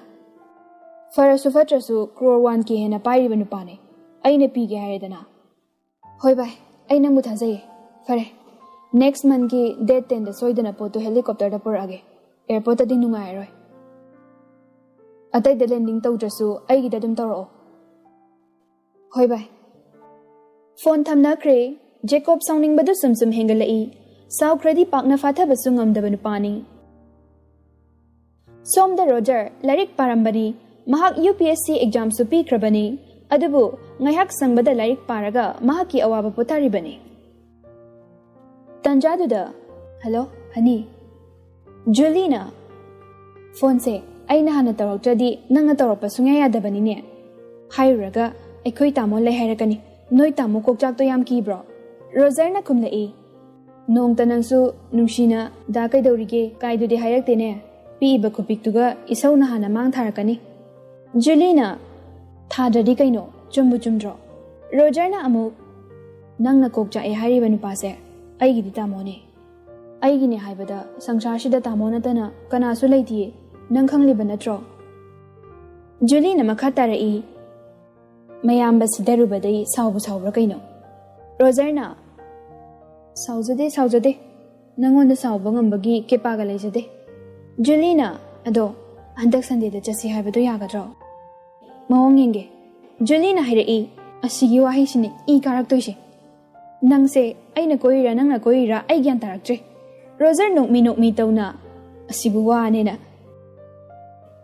ꯐꯔꯁꯨ ꯐꯠꯇ꯭ꯔꯁꯨ ꯀ꯭ꯔꯣꯔ ꯋꯥꯟ ꯀꯦ ꯍꯦꯟꯅ ꯄꯥꯏꯔꯤꯕ ꯅꯨꯄꯥꯅꯦ꯫ ꯑꯩꯅ ꯄꯤꯒꯦ ꯍꯥꯏꯔꯦꯗꯅ꯫" "ꯍꯣꯏ ꯚꯥꯏ, ꯑꯩ ꯅꯪꯕꯨ ꯊꯥꯖꯩꯌꯦ꯫ ꯐꯔꯦ, ꯅꯦꯛꯁ ꯃꯟꯒꯤ ꯗꯦꯠ ꯇꯦꯟꯗ ꯁꯣꯏꯗꯅ ꯄꯣꯠꯇꯨ ꯍꯦꯂꯤꯀꯣꯞꯇꯔꯗ ꯄꯨꯔꯛꯑꯒꯦ꯫ ꯑꯦꯌꯔꯄꯣꯔꯠꯇꯗꯤ ꯅꯨꯡꯉꯥꯏꯔꯔꯣꯏ꯫ ꯑꯇꯩꯗ ꯂꯦꯟꯗꯤꯡ ꯇꯧꯗ꯭ꯔꯁꯨ ꯑꯩꯒꯤꯗ ꯑꯗꯨꯝ ꯇꯧꯔꯛꯑꯣ꯫" "ꯍꯣꯏ ꯚꯥꯏ꯫" ꯐꯣꯟ ꯊꯝꯅꯈ꯭ꯔꯦ꯫ ꯖꯦꯀꯣꯕ ꯁꯥꯎꯅꯤꯡꯕꯗꯨ ꯁꯨꯝ ꯁꯨꯝ ꯍꯦꯟꯒꯠꯂꯛꯏ꯫ ꯁꯥꯎꯈ꯭ꯔꯗꯤ ꯄꯥꯛꯅ ꯐꯥꯊꯕꯁꯨ ꯉꯝꯗꯕ ꯅꯨꯄꯥꯅꯤ꯫ ꯁꯣꯝꯗ ꯔꯣꯖꯔ ꯂꯥꯏꯔꯤꯛ ꯄꯥꯔꯝꯕꯅꯤ꯫ ꯃꯍꯥꯛ ꯌꯨ ꯄꯤ ꯑꯦꯁ ꯁꯤ ꯑꯦꯛꯖꯥꯝꯁꯨ ꯄꯤꯈ꯭ꯔꯕꯅꯤ꯫ ꯑꯗꯨꯕꯨ ꯉꯥꯏꯍꯥꯛ ꯁꯪꯕꯗ ꯂꯥꯏꯔꯤꯛ ꯄꯥꯔꯒ ꯃꯍꯥꯛꯀꯤ ꯑꯋꯥꯕ ꯄꯣꯊꯥꯔꯤꯕꯅꯤ꯫ ꯇꯟꯖꯥꯗꯨꯗ, "ꯍꯜꯂꯣ, ꯍꯅꯤ꯫" ꯖꯨꯂꯤꯅ, "ꯐꯣꯟꯁꯦ ꯑꯩꯅ ꯍꯥꯟꯅ ꯇꯧꯔꯛꯇ꯭ꯔꯗꯤ ꯅꯪꯅ ꯇꯧꯔꯛꯄ ꯁꯨꯡꯌꯥ ꯌꯥꯗꯕꯅꯤꯅꯦ꯫ ꯍꯥꯏꯔꯨꯔꯒ ꯑꯩꯈꯣꯏ ꯇꯥꯃꯣ ꯂꯩ ꯍꯥꯏꯔꯛꯀꯅꯤ꯫ ꯅꯣꯏ ꯇꯥꯃꯣ ꯀꯣꯛꯆꯥꯛꯇꯣ ꯌꯥꯝ ꯀꯤꯕ꯭ꯔꯣ?" ꯔꯣꯖꯔꯅ ꯈꯨꯝꯂꯛꯏ, "ꯅꯣꯡꯇ ꯅꯪꯁꯨ ꯅꯨꯡꯁꯤꯅ 'ꯗꯥ ꯀꯩꯗꯧꯔꯤꯒꯦ?' ꯀꯥꯏꯗꯨꯗꯤ ꯍꯥꯏꯔꯛꯇꯦꯅꯦ꯫ ꯄꯤꯛꯏꯕ ꯈꯨꯄꯤꯛꯇꯨꯒ ꯏꯁꯧꯅ ꯍꯥꯟꯅ ꯃꯥꯡ ꯊꯥꯔꯛꯀꯅꯤ꯫" ꯖꯨꯂꯤꯅ, "ꯊꯥꯗ꯭ꯔꯗꯤ ꯀꯩꯅꯣ? ꯆꯨꯝꯕꯨ ꯆꯨꯝꯗ꯭ꯔꯣ?" ꯔꯣꯖꯔꯅ ꯑꯃꯨꯛ, "ꯅꯪꯅ ꯀꯣꯛ ꯆꯥꯛꯑꯦ ꯍꯥꯏꯔꯤꯕ ꯅꯨꯄꯥꯁꯦ ꯑꯩꯒꯤꯗꯤ ꯇꯥꯃꯣꯅꯦ꯫ ꯑꯩꯒꯤꯅꯦ ꯍꯥꯏꯕꯗ ꯁꯪꯁꯥꯔꯁꯤꯗ ꯇꯥꯃꯣ ꯅꯠꯇꯅ ꯀꯅꯥꯁꯨ ꯂꯩꯇꯤꯌꯦ꯫ ꯅꯪ ꯈꯪꯂꯤꯕ ꯅꯠꯇ꯭ꯔꯣ?" ꯖꯨꯂꯤꯅ ꯃꯈꯥ ꯇꯥꯔꯛꯏ, ꯃꯌꯥꯝꯕ ꯁꯤꯗꯔꯨꯕꯗꯩ ꯁꯥꯎꯕꯨ ꯁꯥꯎꯕ꯭ꯔꯥ ꯀꯩꯅꯣ? ꯔꯣꯖꯔꯅ, "ꯁꯥꯎꯖꯗꯦ, ꯁꯥꯎꯖꯗꯦ꯫ ꯅꯪꯉꯣꯟꯗ ꯁꯥꯎꯕ ꯉꯝꯕꯒꯤ ꯀꯦꯄꯥꯒ ꯂꯩꯖꯗꯦ꯫" ꯖꯨꯂꯤꯅ, "ꯑꯗꯣ ꯍꯟꯗꯛ ꯁꯟꯗꯦꯗ ꯆꯠꯁꯤ ꯍꯥꯏꯕꯗꯣ ꯌꯥꯒꯗ꯭ꯔꯣ? ꯃꯑꯣꯡ ꯌꯦꯡꯒꯦ꯫" ꯖꯨꯂꯤꯅ ꯍꯥꯏꯔꯛꯏ꯫ ꯑꯁꯤꯒꯤ ꯋꯥꯍꯩꯁꯤꯅꯦ ꯏ ꯀꯥꯔꯛꯇꯣꯏꯁꯦ꯫ "ꯅꯪꯁꯦ ꯑꯩꯅ ꯀꯣꯏꯔꯤꯔꯥ, ꯅꯪꯅ ꯀꯣꯏꯔꯤꯔꯥ, ꯑꯩ ꯒ꯭ꯌꯥꯟ ꯇꯥꯔꯛꯇ꯭ꯔꯦ꯫" ꯔꯣꯖꯔ ꯅꯣꯛꯃꯤ ꯅꯣꯛꯃꯤ ꯇꯧꯅ, "ꯑꯁꯤꯕꯨ ꯋꯥꯅꯦꯅ꯫"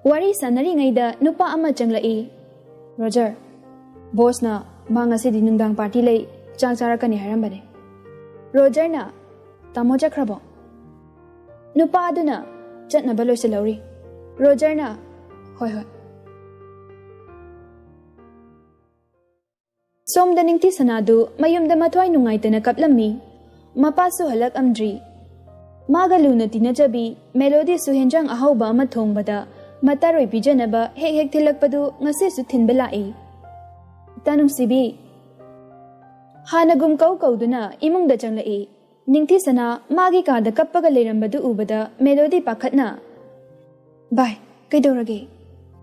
ꯋꯥꯔꯤ ꯁꯥꯟꯅꯔꯤꯉꯩꯗ ꯅꯨꯄꯥ ꯑꯃ ꯆꯪꯂꯛꯏ꯫ "ꯔꯣꯖꯔ, ꯕꯣꯁꯅ ꯃꯥ ꯉꯁꯤꯗꯤ ꯅꯨꯡꯗꯥꯡ ꯄꯥꯔꯇꯤ ꯂꯩ, ꯆꯥꯛ ꯆꯥꯔꯛꯀꯅꯤ ꯍꯥꯏꯔꯝꯕꯅꯦ꯫" ꯔꯣꯖꯔꯅ, "ꯇꯥꯃꯣ ꯆꯠꯈ꯭ꯔꯕꯣ?" ꯅꯨꯄꯥ ꯑꯗꯨꯅ ꯆꯠꯅꯕ ꯂꯣꯏꯁꯤꯜꯍꯧꯔꯤ꯫ ꯔꯣꯖꯔꯅ, "ꯍꯣꯏ, ꯍꯣꯏ꯫" ꯁꯣꯝꯗ ꯅꯤꯡꯊꯤ ꯁꯅꯥꯗꯨ ꯃꯌꯨꯝꯗ ꯃꯊ꯭ꯋꯥꯏ ꯅꯨꯡꯉꯥꯏꯇꯅ ꯀꯞꯂꯝꯃꯤ꯫ ꯃꯄꯥꯁꯨ ꯍꯜꯂꯛꯑꯝꯗ꯭ꯔꯤ꯫ ꯃꯥꯒ ꯂꯨꯅ ꯇꯤꯟꯅꯖꯕꯤ ꯃꯦꯂꯣꯗꯤꯁꯨ ꯍꯦꯟꯖꯥꯡ ꯑꯍꯥꯎꯕ ꯑꯃ ꯊꯣꯡꯕꯗ ꯃꯇꯥꯔꯣꯏ ꯄꯤꯖꯅꯕ ꯍꯦꯛ ꯍꯦꯛ ꯊꯤꯜꯂꯛꯄꯗꯨ ꯉꯁꯤꯁꯨ ꯊꯤꯟꯕ ꯂꯥꯛꯏ꯫ "ꯏꯇꯥ ꯅꯨꯡꯁꯤꯕꯤ꯫" ꯍꯥꯟꯅꯒꯨꯝ ꯀꯧ ꯀꯧꯗꯨꯅ ꯏꯃꯨꯡꯗ ꯆꯪꯂꯛꯏ꯫ ꯅꯤꯡꯊꯤ ꯁꯅꯥ ꯃꯥꯒꯤ ꯀꯥꯗ ꯀꯞꯄꯒ ꯂꯩꯔꯝꯕꯗꯨ ꯎꯕꯗ ꯃꯦꯂꯣꯗꯤ ꯄꯥꯈꯠꯅ, "ꯚꯥꯏ, ꯀꯩꯗꯧꯔꯒꯦ?"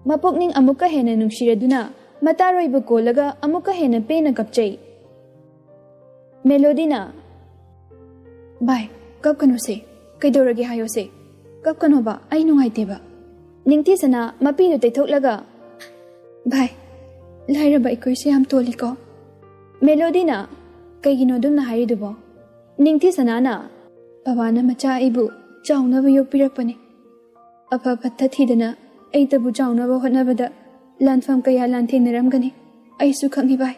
ꯃꯄꯨꯛꯅꯤꯡ ꯑꯃꯨꯛꯀ ꯍꯦꯟꯅ ꯅꯨꯡꯁꯤꯔꯗꯨꯅ ꯃꯇꯥꯔꯣꯏꯕꯨ ꯀꯣꯜꯂꯒ ꯑꯃꯨꯛꯀ ꯍꯦꯟꯅ ꯄꯦꯟꯅ ꯀꯞꯆꯩ꯫ ꯃꯦꯂꯣꯗꯤꯅ, "ꯚꯥꯏ, ꯀꯞꯀꯅꯨꯁꯦ꯫ ꯀꯩꯗꯧꯔꯒꯦ ꯍꯥꯏꯌꯣꯁꯦ꯫ ꯀꯞꯀꯅꯣꯕ, ꯑꯩ ꯅꯨꯡꯉꯥꯏꯇꯦꯕ꯫" ꯅꯤꯡꯊꯤ ꯁꯅꯥ ꯃꯄꯤꯗꯨ ꯇꯩꯊꯣꯛꯂꯒ, "ꯚꯥꯏ, ꯂꯥꯏꯔꯕ ꯑꯩꯈꯣꯏꯁꯦ ꯌꯥꯝ ꯇꯣꯜꯂꯤꯀꯣ꯫" ꯃꯦꯂꯣꯗꯤꯅ, "ꯀꯩꯒꯤꯅꯣ ꯑꯗꯨꯝꯅ ꯍꯥꯏꯔꯤꯗꯨꯕꯣ?" ꯅꯤꯡꯊꯤ ꯁꯅꯥꯅ, "ꯕꯕꯥꯅ ꯃꯆꯥ ꯑꯩꯕꯨ ꯆꯥꯎꯅꯕ ꯌꯣꯛꯄꯤꯔꯛꯄꯅꯤ꯫ ꯑꯐ ꯐꯠꯇ ꯊꯤꯗꯅ ꯑꯩꯇꯕꯨ ꯆꯥꯎꯅꯕ ꯍꯣꯠꯅꯕꯗ ꯂꯥꯟꯐꯝ ꯀꯌꯥ ꯂꯥꯟꯊꯦꯡꯅꯔꯝꯒꯅꯤ, ꯑꯩꯁꯨ ꯈꯪꯏ ꯚꯥꯏ꯫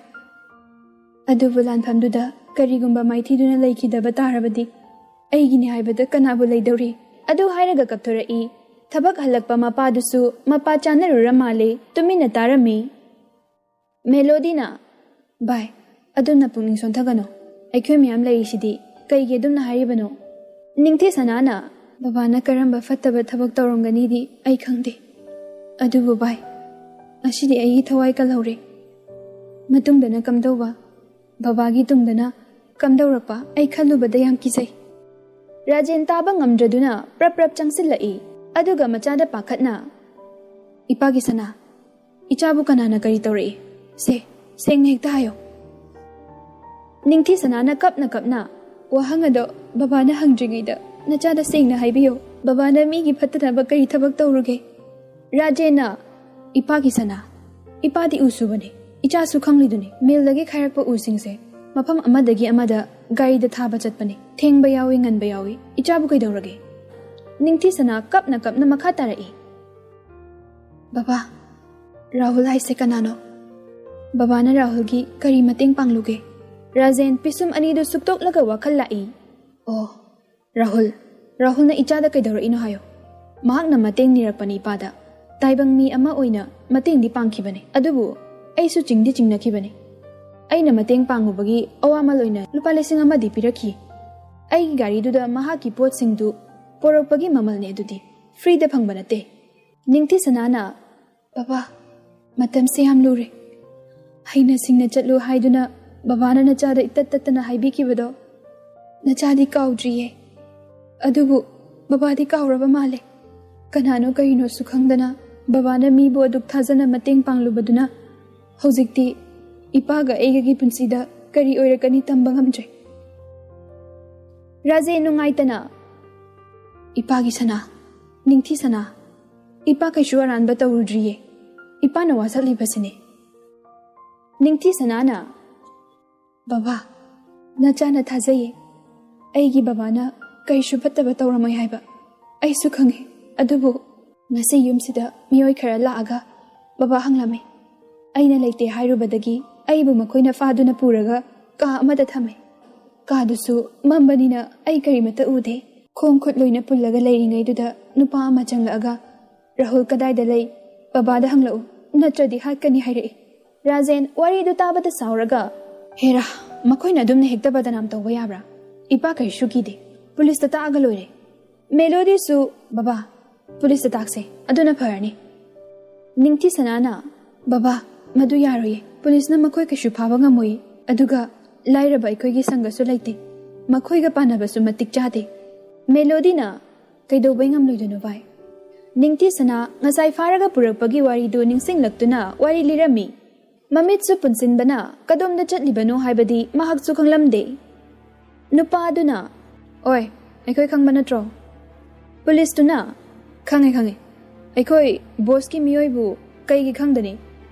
ꯑꯗꯨꯕꯨ ꯂꯥꯟꯐꯝꯗꯨꯗ ꯀꯔꯤꯒꯨꯝꯕ ꯃꯥꯏꯊꯤꯗꯨꯅ ꯂꯩꯈꯤꯗꯕ ꯇꯥꯔꯕꯗꯤ ꯑꯩꯒꯤꯅꯤ ꯍꯥꯏꯕꯗ ꯀꯅꯥꯕꯨ ꯂꯩꯗꯧꯔꯤ?" ꯑꯗꯨ ꯍꯥꯏꯔꯒ ꯀꯞꯊꯣꯔꯛꯏ꯫ ꯊꯕꯛ ꯍꯜꯂꯛꯄ ꯃꯄꯥꯗꯨꯁꯨ ꯃꯄꯥ ꯆꯥꯅꯔꯨꯔ ꯃꯥꯜꯂꯦ, ꯇꯨꯃꯤꯟꯅ ꯇꯥꯔꯝꯃꯤ꯫ ꯃꯦꯂꯣꯗꯤꯅ, "ꯚꯥꯏ, ꯑꯗꯨꯝꯅ ꯄꯨꯛꯅꯤꯡ ꯁꯣꯟꯊꯒꯅꯨ꯫ ꯑꯩꯈꯣꯏ ꯃꯌꯥꯝ ꯂꯩꯔꯤꯁꯤꯗꯤ꯫ ꯀꯩꯒꯤ ꯑꯗꯨꯝꯅ ꯍꯥꯏꯔꯤꯕꯅꯣ?" ꯅꯤꯡꯊꯤ ꯁꯅꯥꯅ, "ꯕꯕꯥꯅ ꯀꯔꯝꯕ ꯐꯠꯇꯕ ꯊꯕꯛ ꯇꯧꯔꯝꯒꯅꯤꯗꯤ ꯑꯩ ꯈꯪꯗꯦ꯫ ꯑꯗꯨꯕꯨ ꯚꯥꯏ, ꯉꯁꯤꯗꯤ ꯑꯩꯒꯤ ꯊꯋꯥꯏ ꯀꯜꯍꯧꯔꯦ꯫ ꯃꯇꯨꯡꯗꯅ ꯀꯝꯗꯧꯕ? ꯕꯕꯥꯒꯤ ꯇꯨꯡꯗꯅ ꯀꯝꯗꯧꯔꯛꯄ? ꯑꯩ ꯈꯜꯂꯨꯕꯗ ꯌꯥꯝ ꯀꯤꯖꯩ꯫" ꯔꯥꯖꯦꯟ ꯇꯥꯕ ꯉꯝꯗ꯭ꯔꯗꯨꯅ ꯄ꯭ꯔꯞ ꯄ꯭ꯔꯞ ꯆꯪꯁꯤꯜꯂꯛꯏ꯫ ꯑꯗꯨꯒ ꯃꯆꯥꯗ ꯄꯥꯈꯠꯅ, "ꯏꯄꯥꯒꯤ ꯁꯅꯥ, ꯏꯆꯥꯕꯨ ꯀꯅꯥꯅ ꯀꯔꯤ ꯇꯧꯔꯛꯏ? ꯁꯦ, ꯁꯦꯡꯅ ꯍꯦꯛꯇ ꯍꯥꯏꯌꯣ꯫ ꯅꯤꯡꯊꯤ ꯁꯅꯥꯅ ꯀꯞꯅ ꯀꯞꯅ ꯋꯥꯍꯪ ꯑꯗꯣ ꯕꯕꯥꯅ ꯍꯪꯗ꯭ꯔꯤꯉꯩꯗ ꯅꯆꯥꯗ ꯁꯦꯡꯅ ꯍꯥꯏꯕꯤꯌꯣ꯫ ꯕꯕꯥꯅ ꯃꯤꯒꯤ ꯐꯠꯇꯅꯕ ꯀꯔꯤ ꯊꯕꯛ ꯇꯧꯔꯨꯒꯦ? ꯔꯥꯖꯦꯟꯅ, "ꯏꯄꯥꯒꯤ ꯁꯅꯥ, ꯏꯄꯥꯗꯤ ꯎ ꯁꯨꯕꯅꯤ, ꯏꯆꯥꯁꯨ ꯈꯪꯂꯤꯗꯨꯅꯤ꯫ ꯃꯤꯜꯗꯒꯤ ꯈꯥꯏꯔꯛꯄ ꯎꯁꯤꯡꯁꯦ ꯃꯐꯝ ꯑꯃꯗꯒꯤ ꯑꯃꯗ ꯒꯥꯔꯤꯗ ꯊꯥꯕ ꯆꯠꯄꯅꯤ꯫ ꯊꯦꯡꯕ ꯌꯥꯎꯏ, ꯉꯟꯕ ꯌꯥꯎꯏ꯫ ꯏꯆꯥꯕꯨ ꯀꯩꯗꯧꯔꯒꯦ?" ꯅꯤꯡꯊꯤ ꯁꯅꯥ ꯀꯞꯅ ꯀꯞꯅ ꯃꯈꯥ ꯇꯥꯔꯛꯏ, "ꯕꯕꯥ, ꯔꯥꯍꯨꯜ ꯍꯥꯏꯁꯦ ꯀꯅꯥꯅꯣ?" "ꯕꯕꯥꯅ ꯔꯥꯍꯨꯜꯒꯤ ꯀꯔꯤ ꯃꯇꯦꯡ ꯄꯥꯡꯂꯨꯒꯦ?" ꯔꯥꯖꯦꯟ ꯄꯤꯁꯨꯝ ꯑꯅꯤꯗꯨ ꯁꯨꯛꯇꯣꯛꯂꯒ ꯋꯥꯈꯜ ꯂꯥꯛꯏ꯫ "ꯑꯣ, ꯔꯥꯍꯨꯜ, ꯔꯥꯍꯨꯜꯅ ꯏꯆꯥꯗ ꯀꯩꯗꯧꯔꯛꯏꯅꯣ ꯍꯥꯏꯌꯣ꯫ ꯃꯍꯥꯛꯅ ꯃꯇꯦꯡ ꯅꯤꯔꯛꯄꯅꯤ ꯏꯄꯥꯗ꯫ ꯇꯥꯏꯕꯪ ꯃꯤ ꯑꯃ ꯑꯣꯏꯅ ꯃꯇꯦꯡꯗꯤ ꯄꯥꯡꯈꯤꯕꯅꯤ, ꯑꯗꯨꯕꯨ ꯑꯩꯁꯨ ꯆꯤꯡꯗꯤ ꯆꯤꯡꯅꯈꯤꯕꯅꯤ꯫ ꯑꯩꯅ ꯃꯇꯦꯡ ꯄꯥꯡꯉꯨꯕꯒꯤ ꯑꯋꯥꯃꯜ ꯑꯣꯏꯅ ꯂꯨꯄꯥ ꯂꯤꯁꯤꯡ ꯑꯃꯗꯤ ꯄꯤꯔꯛꯈꯤ꯫ ꯑꯩꯒꯤ ꯒꯥꯔꯤꯗꯨꯗ ꯃꯍꯥꯛꯀꯤ ꯄꯣꯠꯁꯤꯡꯗꯨ ꯄꯣꯔꯛꯄꯒꯤ ꯃꯃꯜꯅꯦ ꯑꯗꯨꯗꯤ, ꯐ꯭ꯔꯤꯗ ꯐꯪꯕ ꯅꯠꯇꯦ꯫" ꯅꯤꯡꯊꯤ ꯁꯅꯥꯅ, "ꯕꯕꯥ, ꯃꯇꯝꯁꯦ ꯌꯥꯝ ꯂꯨꯔꯦ꯫ ꯍꯩꯅ ꯁꯤꯡꯅ ꯆꯠꯂꯨ ꯍꯥꯏꯗꯨꯅ ꯕꯕꯥꯅ ꯅꯆꯥꯗ ꯏꯇꯠ ꯇꯠꯇꯅ ꯍꯥꯏꯕꯤꯈꯤꯕꯗꯣ ꯅꯆꯥꯗꯤ ꯀꯥꯎꯗ꯭ꯔꯤꯌꯦ꯫ ꯑꯗꯨꯕꯨ ꯕꯕꯥꯗꯤ ꯀꯥꯎꯔꯕ ꯃꯥꯜꯂꯦ꯫ ꯀꯅꯥꯅꯣ ꯀꯔꯤꯅꯣꯁꯨ ꯈꯪꯗꯅ ꯕꯕꯥꯅ ꯃꯤꯕꯨ ꯑꯗꯨꯛ ꯊꯥꯖꯅ ꯃꯇꯦꯡ ꯄꯥꯡꯂꯨꯕꯗꯨꯅ ꯍꯧꯖꯤꯛꯇꯤ ꯏꯄꯥꯒ ꯑꯩꯒꯒꯤ ꯄꯨꯟꯁꯤꯗ ꯀꯔꯤ ꯑꯣꯏꯔꯛꯀꯅꯤ ꯇꯝꯕ ꯉꯝꯗ꯭ꯔꯦ꯫" ꯔꯥꯖꯦ ꯅꯨꯡꯉꯥꯏꯇꯅ, "ꯏꯄꯥꯒꯤ ꯁꯅꯥ, ꯅꯤꯡꯊꯤ ꯁꯅꯥ, ꯏꯄꯥ ꯀꯩꯁꯨ ꯑꯔꯥꯟꯕ ꯇꯧꯔꯨꯗ꯭ꯔꯤꯌꯦ꯫ ꯏꯄꯥꯅ ꯋꯥꯁꯛꯂꯤꯕꯁꯤꯅꯦ꯫" ꯅꯤꯡꯊꯤ ꯁꯅꯥꯅ, "ꯕꯕꯥ, ꯅꯆꯥꯅ ꯊꯥꯖꯩꯌꯦ꯫ ꯑꯩꯒꯤ ꯕꯕꯥꯅ ꯀꯩꯁꯨ ꯐꯠꯇꯕ ꯇꯧꯔꯝꯃꯣꯏ ꯍꯥꯏꯕ ꯑꯩꯁꯨ ꯈꯪꯉꯤ꯫ ꯑꯗꯨꯕꯨ ꯉꯁꯤ ꯌꯨꯝꯁꯤꯗ ꯃꯤꯑꯣꯏ ꯈꯔ ꯂꯥꯛꯑꯒ ꯕꯕꯥ ꯍꯪꯂꯝꯃꯤ꯫ ꯑꯩꯅ ꯂꯩꯇꯦ ꯍꯥꯏꯔꯨꯕꯗꯒꯤ ꯑꯩꯕꯨ ꯃꯈꯣꯏꯅ ꯐꯥꯗꯨꯅ ꯄꯨꯔꯒ ꯀꯥ ꯑꯃꯗ ꯊꯝꯃꯦ꯫ ꯀꯥꯗꯨꯁꯨ ꯃꯝꯕꯅꯤꯅ ꯑꯩ ꯀꯔꯤꯃꯠꯇ ꯎꯗꯦ꯫ ꯈꯣꯡ ꯈꯨꯠ ꯂꯣꯏꯅ ꯄꯨꯜꯂꯒ ꯂꯩꯔꯤꯉꯩꯗꯨꯗ ꯅꯨꯄꯥ ꯑꯃ ꯆꯪꯂꯛꯑꯒ, 'ꯔꯥꯍꯨꯜ ꯀꯗꯥꯏꯗ ꯂꯩ? ꯕꯕꯥꯗ ꯍꯪꯂꯛꯎ, ꯅꯠꯇ꯭ꯔꯗꯤ ꯍꯥꯠꯀꯅꯤ,' ꯍꯥꯏꯔꯛꯏ꯫" ꯔꯥꯖꯦꯟ ꯋꯥꯔꯤꯗꯨ ꯇꯥꯕꯗ ꯁꯥꯎꯔꯒ, "ꯍꯦꯔꯥ, ꯃꯈꯣꯏꯅ ꯑꯗꯨꯝꯅ ꯍꯦꯛꯇ ꯕꯗꯅꯥꯝ ꯇꯧꯕ ꯌꯥꯕ꯭ꯔꯥ? ꯏꯄꯥ ꯀꯩꯁꯨ ꯀꯤꯗꯦ꯫ ꯄꯨꯂꯤꯁꯇ ꯇꯥꯛꯑꯒ ꯂꯣꯏꯔꯦ꯫" ꯃꯦꯂꯣꯗꯤꯁꯨ, "ꯕꯕꯥ, ꯄꯨꯂꯤꯁꯇ ꯇꯥꯛꯁꯦ, ꯑꯗꯨꯅ ꯐꯔꯅꯤ꯫" ꯅꯤꯡꯊꯤ ꯁꯅꯥꯅ, "ꯕꯕꯥ, ꯃꯗꯨ ꯌꯥꯔꯣꯏꯌꯦ꯫ ꯄꯨꯂꯤꯁꯅ ꯃꯈꯣꯏ ꯀꯩꯁꯨ ꯐꯥꯕ ꯉꯝꯃꯣꯏꯌꯦ꯫ ꯑꯗꯨꯒ ꯂꯥꯏꯔꯕ ꯑꯩꯈꯣꯏꯒꯤ ꯁꯪꯒꯁꯨ ꯂꯩꯇꯦ꯫ ꯃꯈꯣꯏꯒ ꯄꯥꯟꯅꯕꯁꯨ ꯃꯇꯤꯛ ꯆꯥꯗꯦ꯫" ꯃꯦꯂꯣꯗꯤꯅ, "ꯀꯩꯗꯧꯕꯩ ꯉꯝꯂꯣꯏꯗꯣꯏꯅꯣ ꯚꯥꯏ?" ꯅꯤꯡꯊꯤ ꯁꯅꯥ ꯉꯁꯥꯏ ꯐꯥꯔꯒ ꯄꯨꯔꯛꯄꯒꯤ ꯋꯥꯔꯤꯗꯨ ꯅꯤꯡꯁꯤꯡꯂꯛꯇꯨꯅ ꯋꯥꯔꯤ ꯂꯤꯔꯝꯃꯤ꯫ ꯃꯃꯤꯠꯁꯨ ꯄꯨꯟꯁꯤꯟꯕꯅ ꯀꯗꯣꯝꯗ ꯆꯠꯂꯤꯕꯅꯣ ꯍꯥꯏꯕꯗꯤ ꯃꯍꯥꯛꯁꯨ ꯈꯪꯂꯝꯗꯦ꯫ ꯅꯨꯄꯥ ꯑꯗꯨꯅ, "ꯑꯣꯏ, ꯑꯩꯈꯣꯏ ꯈꯪꯕ ꯅꯠꯇ꯭ꯔꯣ?" ꯄꯨꯂꯤꯁꯇꯨꯅ, "ꯈꯪꯉꯦ, ꯈꯪꯉꯦ꯫ ꯑꯩꯈꯣꯏ ꯕꯣꯁꯀꯤ ꯃꯤꯑꯣꯏꯕꯨ ꯀꯩꯒꯤ ꯈꯪꯗꯅꯤ?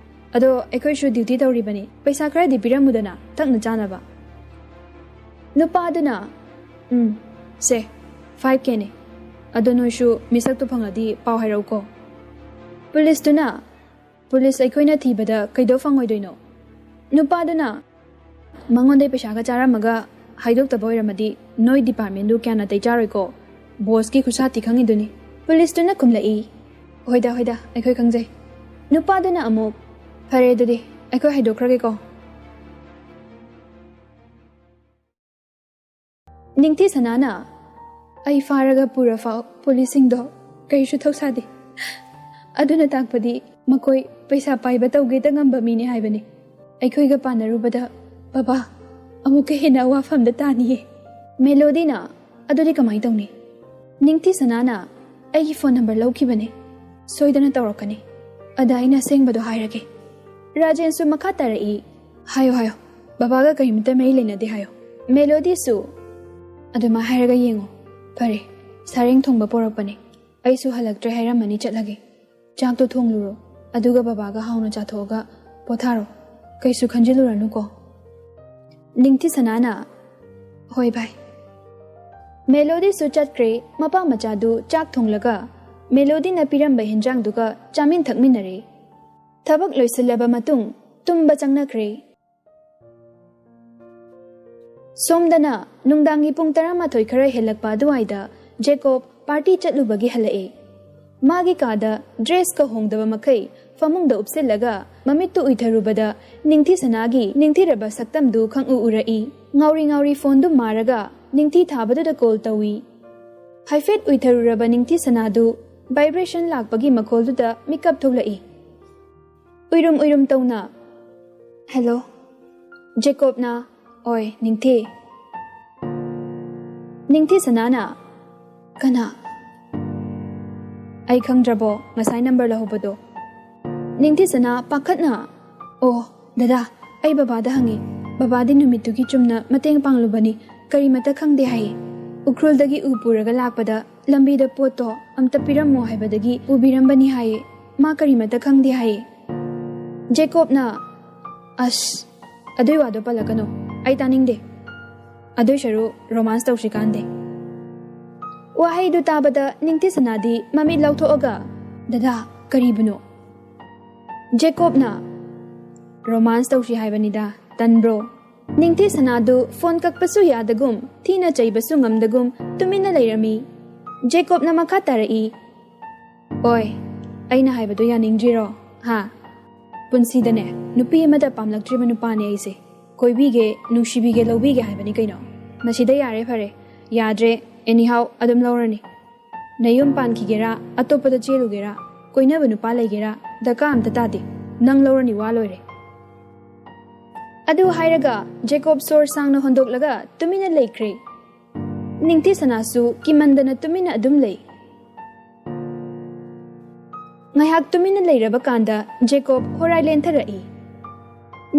ꯑꯗꯣ ꯑꯩꯈꯣꯏꯁꯨ ꯗ꯭ꯌꯨꯇꯤ ꯇꯧꯔꯤꯕꯅꯤ꯫ ꯄꯩꯁꯥ ꯈꯔꯗꯤ ꯄꯤꯔꯝꯃꯨꯗꯅ, ꯊꯛꯅ ꯆꯥꯅꯕ꯫" ꯅꯨꯄꯥꯗꯨꯅ, "ꯎꯝ, ꯁꯦ, ꯐꯥꯏꯚ ꯀꯦꯅꯦ꯫ ꯑꯗꯣ ꯅꯣꯏꯁꯨ ꯃꯤꯁꯛꯇꯨ ꯐꯪꯂꯗꯤ ꯄꯥꯎ ꯍꯥꯏꯔꯛꯎꯀꯣ꯫" ꯄꯨꯂꯤꯁꯇꯨꯅ, "ꯄꯨꯂꯤꯁ ꯑꯩꯈꯣꯏꯅ ꯊꯤꯕꯗ ꯀꯩꯗꯧ ꯐꯪꯉꯣꯏꯗꯣꯏꯅꯣ?" ꯅꯨꯄꯥꯗꯨꯅ, "ꯃꯉꯣꯟꯗꯩ ꯄꯩꯁꯥꯒ ꯆꯥꯔꯝꯃꯒ ꯍꯥꯏꯗꯣꯛꯇꯕ ꯑꯣꯏꯔꯝꯃꯗꯤ ꯅꯣꯏ ꯗꯤꯄꯥꯔꯠꯃꯦꯟꯗꯨ ꯀꯌꯥ ꯅꯥꯇꯩ ꯆꯥꯔꯣꯏꯀꯣ꯫ ꯕꯣꯁꯀꯤ ꯈꯨꯁꯥꯊꯤ ꯈꯪꯉꯤꯗꯨꯅꯤ꯫" ꯄꯨꯂꯤꯁꯇꯨꯅ ꯈꯨꯝꯂꯛꯏ, "ꯍꯣꯏꯗ, ꯍꯣꯏꯗ, ꯑꯩꯈꯣꯏ ꯈꯪꯖꯩ꯫" ꯅꯨꯄꯥꯗꯨꯅ ꯑꯃꯨꯛ, "ꯐꯔꯦ ꯑꯗꯨꯗꯤ, ꯑꯩꯈꯣꯏ ꯍꯥꯏꯗꯣꯛꯈ꯭ꯔꯒꯦꯀꯣ꯫" ꯅꯤꯡꯊꯤ ꯁꯅꯥꯅ, "ꯑꯩ ꯐꯥꯔꯒ ꯄꯨꯔꯐꯥꯎ ꯄꯨꯂꯤꯁꯁꯤꯡꯗꯣ ꯀꯩꯁꯨ ꯊꯧꯁꯥꯗꯦ꯫ ꯑꯗꯨꯅ ꯇꯥꯛꯄꯗꯤ ꯃꯈꯣꯏ ꯄꯩꯁꯥ ꯄꯥꯏꯕ ꯇꯧꯒꯦꯇ ꯉꯝꯕ ꯃꯤꯅꯤ ꯍꯥꯏꯕꯅꯤ꯫ ꯑꯩꯈꯣꯏꯒ ꯄꯥꯟꯅꯔꯨꯕꯗ ꯕꯕꯥ ꯑꯃꯨꯛꯀ ꯍꯦꯟꯅ ꯑꯋꯥꯐꯝꯗ ꯇꯥꯅꯤꯌꯦ꯫" ꯃꯦꯂꯣꯗꯤꯅ, "ꯑꯗꯨꯗꯤ ꯀꯃꯥꯏꯅ ꯇꯧꯅꯤ?" ꯅꯤꯡꯊꯤ ꯁꯅꯥꯅ, "ꯑꯩꯒꯤ ꯐꯣꯟ ꯅꯝꯕꯔ ꯂꯧꯈꯤꯕꯅꯦ, ꯁꯣꯏꯗꯅ ꯇꯧꯔꯛꯀꯅꯤ꯫ ꯑꯗ ꯑꯩꯅ ꯑꯁꯦꯡꯕꯗꯣ ꯍꯥꯏꯔꯒꯦ꯫" ꯔꯥꯖꯦꯟꯁꯨ ꯃꯈꯥ ꯇꯥꯔꯛꯏ, "ꯍꯥꯏꯌꯣ, ꯍꯥꯏꯌꯣ, ꯕꯕꯥꯒ ꯀꯔꯤꯃꯇ ꯃꯔꯤ ꯂꯩꯅꯗꯦ ꯍꯥꯏꯌꯣ꯫" ꯃꯦꯂꯣꯗꯤꯁꯨ, "ꯑꯗꯨꯃꯥꯏ ꯍꯥꯏꯔꯒ ꯌꯦꯡꯉꯣ꯫ ꯐꯔꯦ, ꯁꯥꯔꯦꯡ ꯊꯣꯡꯕ ꯄꯣꯔꯛꯄꯅꯦ, ꯑꯩꯁꯨ ꯍꯜꯂꯛꯇ꯭ꯔꯦ ꯍꯥꯏꯔꯝꯃꯅꯤ ꯆꯠꯂꯒꯦ꯫ ꯆꯥꯛꯇꯣ ꯊꯣꯡꯂꯨꯔꯣ, ꯑꯗꯨꯒ ꯕꯕꯥꯒ ꯍꯥꯎꯅ ꯆꯥꯊꯣꯛꯑꯒ ꯄꯣꯊꯥꯔꯣ꯫ ꯀꯩꯁꯨ ꯈꯟꯖꯤꯜꯂꯨꯔꯅꯨꯀꯣ꯫" ꯅꯤꯡꯊꯤ ꯁꯅꯥꯅ, "ꯍꯣꯏ ꯚꯥꯏ꯫" ꯃꯦꯂꯣꯗꯤꯁꯨ ꯆꯠꯈ꯭ꯔꯦ꯫ ꯃꯄꯥ ꯃꯆꯥꯗꯨ ꯆꯥꯛ ꯊꯣꯡꯂꯒ ꯃꯦꯂꯣꯗꯤꯅ ꯄꯤꯔꯝꯕ ꯍꯦꯟꯖꯥꯡꯗꯨꯒ ꯆꯥꯃꯤꯟ ꯊꯛꯃꯤꯟꯅꯔꯦ꯫ ꯊꯕꯛ ꯂꯣꯏꯁꯤꯜꯂꯕ ꯃꯇꯨꯡ ꯇꯨꯝꯕ ꯆꯪꯅꯈ꯭ꯔꯦ꯫ ꯁꯣꯝꯗꯅ ꯅꯨꯡꯗꯥꯡꯒꯤ ꯄꯨꯡ ꯇꯔꯥꯃꯥꯊꯣꯏ ꯈꯔ ꯍꯦꯜꯂꯛꯄ ꯑꯗꯨꯋꯥꯏꯗ ꯖꯦꯀꯣꯕ ꯄꯥꯔꯇꯤ ꯆꯠꯂꯨꯕꯒꯤ ꯍꯜꯂꯛꯑꯦ꯫ ꯃꯥꯒꯤ ꯀꯥꯗ ꯗ꯭ꯔꯦꯁꯀ ꯍꯣꯡꯗꯕ ꯃꯈꯩ ꯐꯃꯨꯡꯗ ꯎꯞꯁꯤꯜꯂꯒ ꯃꯃꯤꯠꯇꯨ ꯎꯏꯊꯔꯨꯕꯗ ꯅꯤꯡꯊꯤ ꯁꯅꯥꯒꯤ ꯅꯤꯡꯊꯤꯔꯕ ꯁꯛꯇꯝꯗꯨ ꯈꯪꯎ ꯎꯔꯛꯏ꯫ ꯉꯥꯎꯔꯤ ꯉꯥꯎꯔꯤ ꯐꯣꯟꯗꯨ ꯃꯥꯔꯒ ꯅꯤꯡꯊꯤ ꯊꯥꯕꯗꯨꯗ ꯀꯣꯜ ꯇꯧꯏ꯫ ꯍꯥꯏꯐꯦꯠ ꯎꯏꯊꯔꯨꯔꯕ ꯅꯤꯡꯊꯤ ꯁꯅꯥꯗꯨ ꯚꯥꯏꯕ꯭ꯔꯦꯁꯟ ꯂꯥꯛꯄꯒꯤ ꯃꯈꯣꯜꯗꯨꯗ ꯃꯤꯀꯞ ꯊꯣꯛꯂꯛꯏ꯫ ꯎꯏꯔꯨꯝ ꯎꯏꯔꯨꯝ ꯇꯧꯅ, "ꯍꯦꯜꯂꯣ꯫" ꯖꯦꯀꯣꯕꯅ, "ꯑꯣꯏ, ꯅꯤꯡꯊꯤ꯫" ꯅꯤꯡꯊꯤ ꯁꯅꯥꯅ, "ꯀꯅꯥ? ꯑꯩ ꯈꯪꯗ꯭ꯔꯕꯣ ꯉꯁꯥꯏ ꯅꯝꯕꯔ ꯂꯧꯍꯧꯕꯗꯣ?" ꯅꯤꯡꯊꯤ ꯁꯅꯥ ꯄꯥꯈꯠꯅ, ꯑꯣ, ꯗꯗꯥ, ꯑꯩ ꯕꯕꯥꯗ ꯍꯪꯉꯤ꯫ ꯕꯕꯥꯗꯤ ꯅꯨꯃꯤꯠꯇꯨꯒꯤ ꯆꯨꯝꯅ ꯃꯇꯦꯡ ꯄꯥꯡꯂꯨꯕꯅꯤ, ꯀꯔꯤꯃꯠꯇ ꯈꯪꯗꯦ ꯍꯥꯏꯌꯦ꯫ ꯎꯈ꯭ꯔꯨꯜꯗꯒꯤ ꯎ ꯄꯨꯔꯒ ꯂꯥꯛꯄꯗ ꯂꯝꯕꯤꯗ ꯄꯣꯠꯇꯣ ꯑꯝꯇ ꯄꯤꯔꯝꯃꯣ ꯍꯥꯏꯕꯗꯒꯤ ꯄꯨꯕꯤꯔꯝꯕꯅꯤ ꯍꯥꯏꯌꯦ꯫ ꯃꯥ ꯀꯔꯤꯃꯠꯇ ꯈꯪꯗꯦ ꯍꯥꯏꯌꯦ꯫ ꯖꯦꯀꯣꯕꯅ, "ꯑꯁ, ꯑꯗꯨꯏ ꯋꯥꯗꯣ ꯄꯜꯂꯛꯀꯅꯨ, ꯑꯩ ꯇꯥꯅꯤꯡꯗꯦ꯫ ꯑꯗꯨꯏ ꯁꯔꯨꯛ ꯔꯣꯃꯥꯟꯁ ꯇꯧꯁꯤ ꯀꯥꯟꯗꯦ꯫" ꯋꯥꯍꯩꯗꯨ ꯇꯥꯕꯗ ꯅꯤꯡꯊꯤꯁꯅꯥꯗꯤ ꯃꯃꯤꯠ ꯂꯥꯎꯊꯣꯛꯑꯒ, "ꯗꯗꯥ, ꯀꯔꯤꯕꯨꯅꯣ?" ꯖꯦꯀꯣꯕꯅ, "ꯔꯣꯃꯥꯟꯁ ꯇꯧꯁꯤ ꯍꯥꯏꯕꯅꯤꯗ, ꯇꯟꯕ꯭ꯔꯣ?" ꯅꯤꯡꯊꯤꯁꯅꯥꯗꯨ ꯐꯣꯟ ꯀꯛꯄꯁꯨ ꯌꯥꯗꯒꯨꯝ, ꯊꯤꯅ ꯆꯩꯕꯁꯨ ꯉꯝꯗꯒꯨꯝ ꯇꯨꯃꯤꯟꯅ ꯂꯩꯔꯝꯃꯤ꯫ ꯖꯦꯀꯣꯕꯅ ꯃꯈꯥ ꯇꯥꯔꯛꯏ, "ꯑꯣꯏ, ꯑꯩꯅ ꯍꯥꯏꯕꯗꯣ ꯌꯥꯅꯤꯡꯗ꯭ꯔꯤꯔꯣ? ꯍꯥ? ꯄꯨꯟꯁꯤꯗꯅꯦ, ꯅꯨꯄꯤ ꯑꯃꯗ ꯄꯥꯝꯂꯛꯇ꯭ꯔꯤꯕ ꯅꯨꯄꯥꯅꯦ ꯑꯩꯁꯦ꯫ ꯀꯣꯏꯕꯤꯒꯦ, ꯅꯨꯡꯁꯤꯕꯤꯒꯦ, ꯂꯧꯕꯤꯒꯦ ꯍꯥꯏꯕꯅꯤ ꯀꯩꯅꯣ꯫ ꯃꯁꯤꯗ ꯌꯥꯔꯦ ꯐꯔꯦ꯫ ꯌꯥꯗ꯭ꯔꯦ, ꯑꯦꯅꯤꯍꯥꯎ ꯑꯗꯨꯝ ꯂꯧꯔꯅꯤ꯫ ꯅꯌꯨꯝ ꯄꯥꯟꯈꯤꯒꯦꯔꯥ, ꯑꯇꯣꯞꯄꯗ ꯆꯦꯜꯂꯨꯒꯦꯔꯥ, ꯀꯣꯏꯅꯕ ꯅꯨꯄꯥ ꯂꯩꯒꯦꯔꯥ, ꯗꯔꯀꯥꯔ ꯑꯝꯇ ꯇꯥꯗꯦ꯫ ꯅꯪ ꯂꯧꯔꯅꯤ, ꯋꯥ ꯂꯣꯏꯔꯦ꯫" ꯑꯗꯨ ꯍꯥꯏꯔꯒ ꯖꯦꯀꯣꯕ ꯁꯣꯔ ꯁꯥꯡꯅ ꯍꯣꯟꯗꯣꯛꯂꯒ ꯇꯨꯃꯤꯟꯅ ꯂꯩꯈ꯭ꯔꯦ꯫ ꯅꯤꯡꯊꯤꯁꯅꯥꯁꯨ ꯀꯤꯃꯟꯗꯅ ꯇꯨꯃꯤꯟꯅ ꯑꯗꯨꯝ ꯂꯩ꯫ ꯉꯥꯏꯍꯥꯛ ꯇꯨꯃꯤꯟꯅ ꯂꯩꯔꯕ ꯀꯥꯟꯗ ꯖꯦꯀꯣꯕ ꯍꯣꯔꯥꯏ ꯂꯦꯟꯊꯔꯛꯏ꯫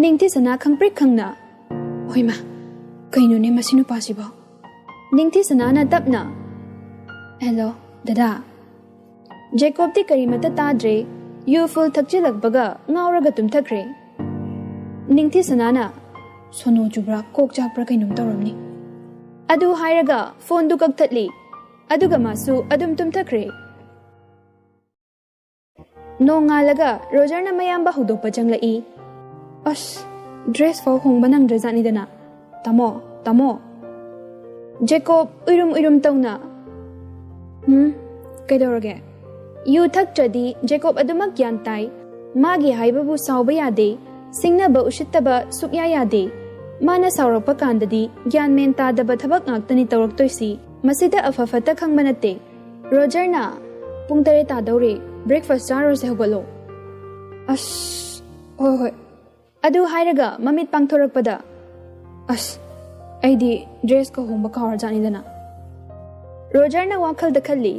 ꯅꯤꯡꯊꯤꯁꯅꯥ ꯈꯪꯄ꯭ꯔꯦꯛ ꯈꯪꯅ, "ꯍꯣꯏꯃꯥ, ꯀꯩꯅꯣꯅꯦ ꯃꯁꯤ ꯅꯨꯄꯥꯁꯤꯕꯣ?" ꯅꯤꯡꯊꯤꯁꯅꯥꯅ ꯇꯞꯅ, "ꯍꯦꯂꯣ, ꯗꯗꯥ꯫" ꯖꯦꯀꯣꯕꯇꯤ ꯀꯔꯤꯃꯠꯇ ꯇꯥꯗ꯭ꯔꯦ꯫ ꯌꯨ ꯐꯨꯜ ꯊꯛꯆꯤꯜꯂꯛꯄꯒ ꯉꯥꯎꯔꯒ ꯇꯨꯝꯊꯈ꯭ꯔꯦ꯫ ꯅꯤꯡꯊꯤꯁꯅꯥꯅ, "ꯁꯣꯅꯣ ꯆꯨꯕ꯭ꯔꯥ, ꯀꯣꯛ ꯆꯥꯛꯄ꯭ꯔꯥ ꯀꯩꯅꯣꯝ ꯇꯧꯔꯝꯅꯤ꯫" ꯑꯗꯨ ꯍꯥꯏꯔꯒ ꯐꯣꯟꯗꯨ ꯀꯛꯊꯠꯂꯤ꯫ ꯑꯗꯨꯒ ꯃꯥꯁꯨ ꯑꯗꯨꯝ ꯇꯨꯝꯊꯈ꯭ꯔꯦ꯫ ꯅꯣꯡꯉꯥꯜꯂꯒ ꯔꯣꯖꯔꯅ ꯃꯌꯥꯝꯕ ꯍꯧꯗꯣꯛꯄ ꯆꯪꯂꯛꯏ꯫ "ꯑꯁ, ꯗ꯭ꯔꯦꯁ ꯐꯥꯎ ꯍꯣꯡꯕ ꯅꯪꯗ꯭ꯔꯖꯥꯠꯅꯤꯗꯅ꯫ ꯇꯥꯃꯣ, ꯇꯥꯃꯣ꯫" ꯖꯦꯀꯣꯕ ꯎꯏꯔꯨꯝ ꯎꯏꯔꯨꯝ ꯇꯧꯅ, "ꯍꯨꯝ, ꯀꯩꯗꯧꯔꯒꯦ?" ꯌꯨ ꯊꯛꯇ꯭ꯔꯗꯤ ꯖꯦꯀꯣꯕ ꯑꯗꯨꯃꯛ ꯒ꯭ꯌꯥꯟ ꯇꯥꯏ꯫ ꯃꯥꯒꯤ ꯍꯥꯏꯕꯕꯨ ꯁꯥꯎꯕ ꯌꯥꯗꯦ, ꯁꯤꯡꯅꯕ ꯎꯁꯤꯠꯇꯕ ꯁꯨꯛꯌꯥ ꯌꯥꯗꯦ꯫ ꯃꯥꯅ ꯁꯥꯎꯔꯛꯄ ꯀꯥꯟꯗꯗꯤ ꯒ꯭ꯌꯥꯟ ꯃꯦꯟ ꯇꯥꯗꯕ ꯊꯕꯛ ꯉꯥꯛꯇꯅꯤ ꯇꯧꯔꯛꯇꯣꯏꯁꯤ꯫ ꯃꯁꯤꯗ ꯑꯐ ꯐꯠꯇ ꯈꯪꯕ ꯅꯠꯇꯦ꯫ ꯔꯣꯖꯔꯅ, "ꯄꯨꯡ ꯇꯔꯦꯠ ꯇꯥꯗꯧꯔꯦ, ꯕ꯭ꯔꯦꯛꯐꯥꯁ ꯆꯥꯔꯨꯔꯁꯦ, ꯍꯧꯒꯠꯂꯣ꯫" "ꯑꯁ, ꯍꯣꯏ, ꯍꯣꯏ꯫" ꯑꯗꯨ ꯍꯥꯏꯔꯒ ꯃꯃꯤꯠ ꯄꯥꯡꯊꯣꯔꯛꯄꯗ, "ꯑꯁ, ꯑꯩꯗꯤ ꯗ꯭ꯔꯦꯁꯀ ꯍꯣꯡꯕ ꯀꯥꯎꯔꯖꯥꯠꯅꯤꯗꯅ꯫" ꯔꯣꯖꯔꯅ ꯋꯥꯈꯜꯗ ꯈꯜꯂꯤ,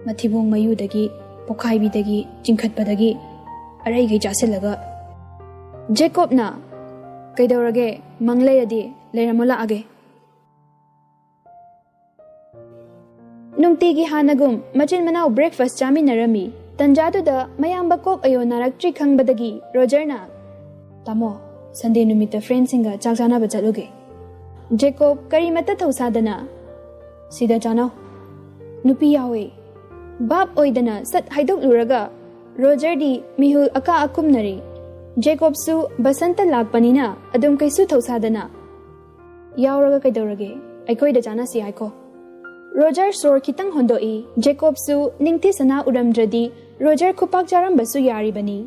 "ꯃꯊꯤꯕꯣꯡ ꯃꯌꯨꯗꯒꯤ, ꯄꯣꯈꯥꯏꯕꯤꯗꯒꯤ, ꯆꯤꯡꯈꯠꯄꯗꯒꯤ ꯑꯔꯩꯈꯩ ꯆꯥꯁꯤꯜꯂꯒ ꯖꯦꯀꯣꯕꯅ, "ꯀꯩꯗꯧꯔꯒꯦ? ꯃꯪ ꯂꯩꯔꯗꯤ ꯂꯩꯔꯝꯃꯣ, ꯂꯥꯛꯑꯒꯦ"꯫ ꯅꯨꯡꯇꯤꯒꯤ ꯍꯥꯟꯅꯒꯨꯝ ꯃꯆꯤꯟ ꯃꯅꯥꯎ ꯕ꯭ꯔꯦꯛꯐꯥꯁ ꯆꯥꯃꯤꯟꯅꯔꯝꯃꯤ꯫ ꯇꯟꯖꯥꯗꯨꯗ ꯃꯌꯥꯝꯕ ꯀꯣꯛ ꯑꯌꯣ ꯅꯥꯔꯛꯇ꯭ꯔꯤ ꯈꯪꯕꯗꯒꯤ ꯔꯣꯖꯔꯅ, "ꯇꯥꯃꯣ, ꯁꯟꯗꯦ ꯅꯨꯃꯤꯠꯇ ꯐ꯭ꯔꯦꯟꯁꯤꯡꯒ ꯆꯥꯛ ꯆꯥꯅꯕ ꯆꯠꯂꯨꯒꯦ"꯫ ꯖꯦꯀꯣꯕ ꯀꯔꯤꯃꯠꯇ ꯊꯧꯁꯥꯗꯅ, "ꯁꯤꯗ ꯆꯥꯅꯧ, ꯅꯨꯄꯤ ꯌꯥꯎꯋꯦ"꯫ ꯚꯥꯞ ꯑꯣꯏꯗꯅ ꯁꯠ ꯍꯥꯏꯗꯣꯛꯂꯨꯔꯒ ꯔꯣꯖꯔꯗꯤ ꯃꯤꯍꯨꯜ ꯑꯀꯥ ꯑꯀꯨꯝꯅꯔꯦ꯫ ꯖꯦꯀꯣꯕꯁꯨ ꯕꯁꯟꯇ ꯂꯥꯛꯄꯅꯤꯅ ꯑꯗꯨꯝ ꯀꯩꯁꯨ ꯊꯧꯁꯥꯗꯅ, "ꯌꯥꯎꯔꯒ ꯀꯩꯗꯧꯔꯒꯦ? ꯑꯩꯈꯣꯏꯗ ꯆꯥꯅꯁꯤ ꯍꯥꯏꯈꯣ"꯫ ꯔꯣꯖꯔ ꯁꯣꯔ ꯈꯤꯇꯪ ꯍꯣꯟꯗꯣꯛꯏ꯫ ꯖꯦꯀꯣꯕꯁꯨ ꯅꯤꯡꯊꯤ ꯁꯅꯥ ꯎꯔꯝꯗ꯭ꯔꯗꯤ ꯔꯣꯖꯔ ꯈꯨꯄꯥꯛ ꯆꯥꯔꯝꯕꯁꯨ ꯌꯥꯔꯤꯕꯅꯤ꯫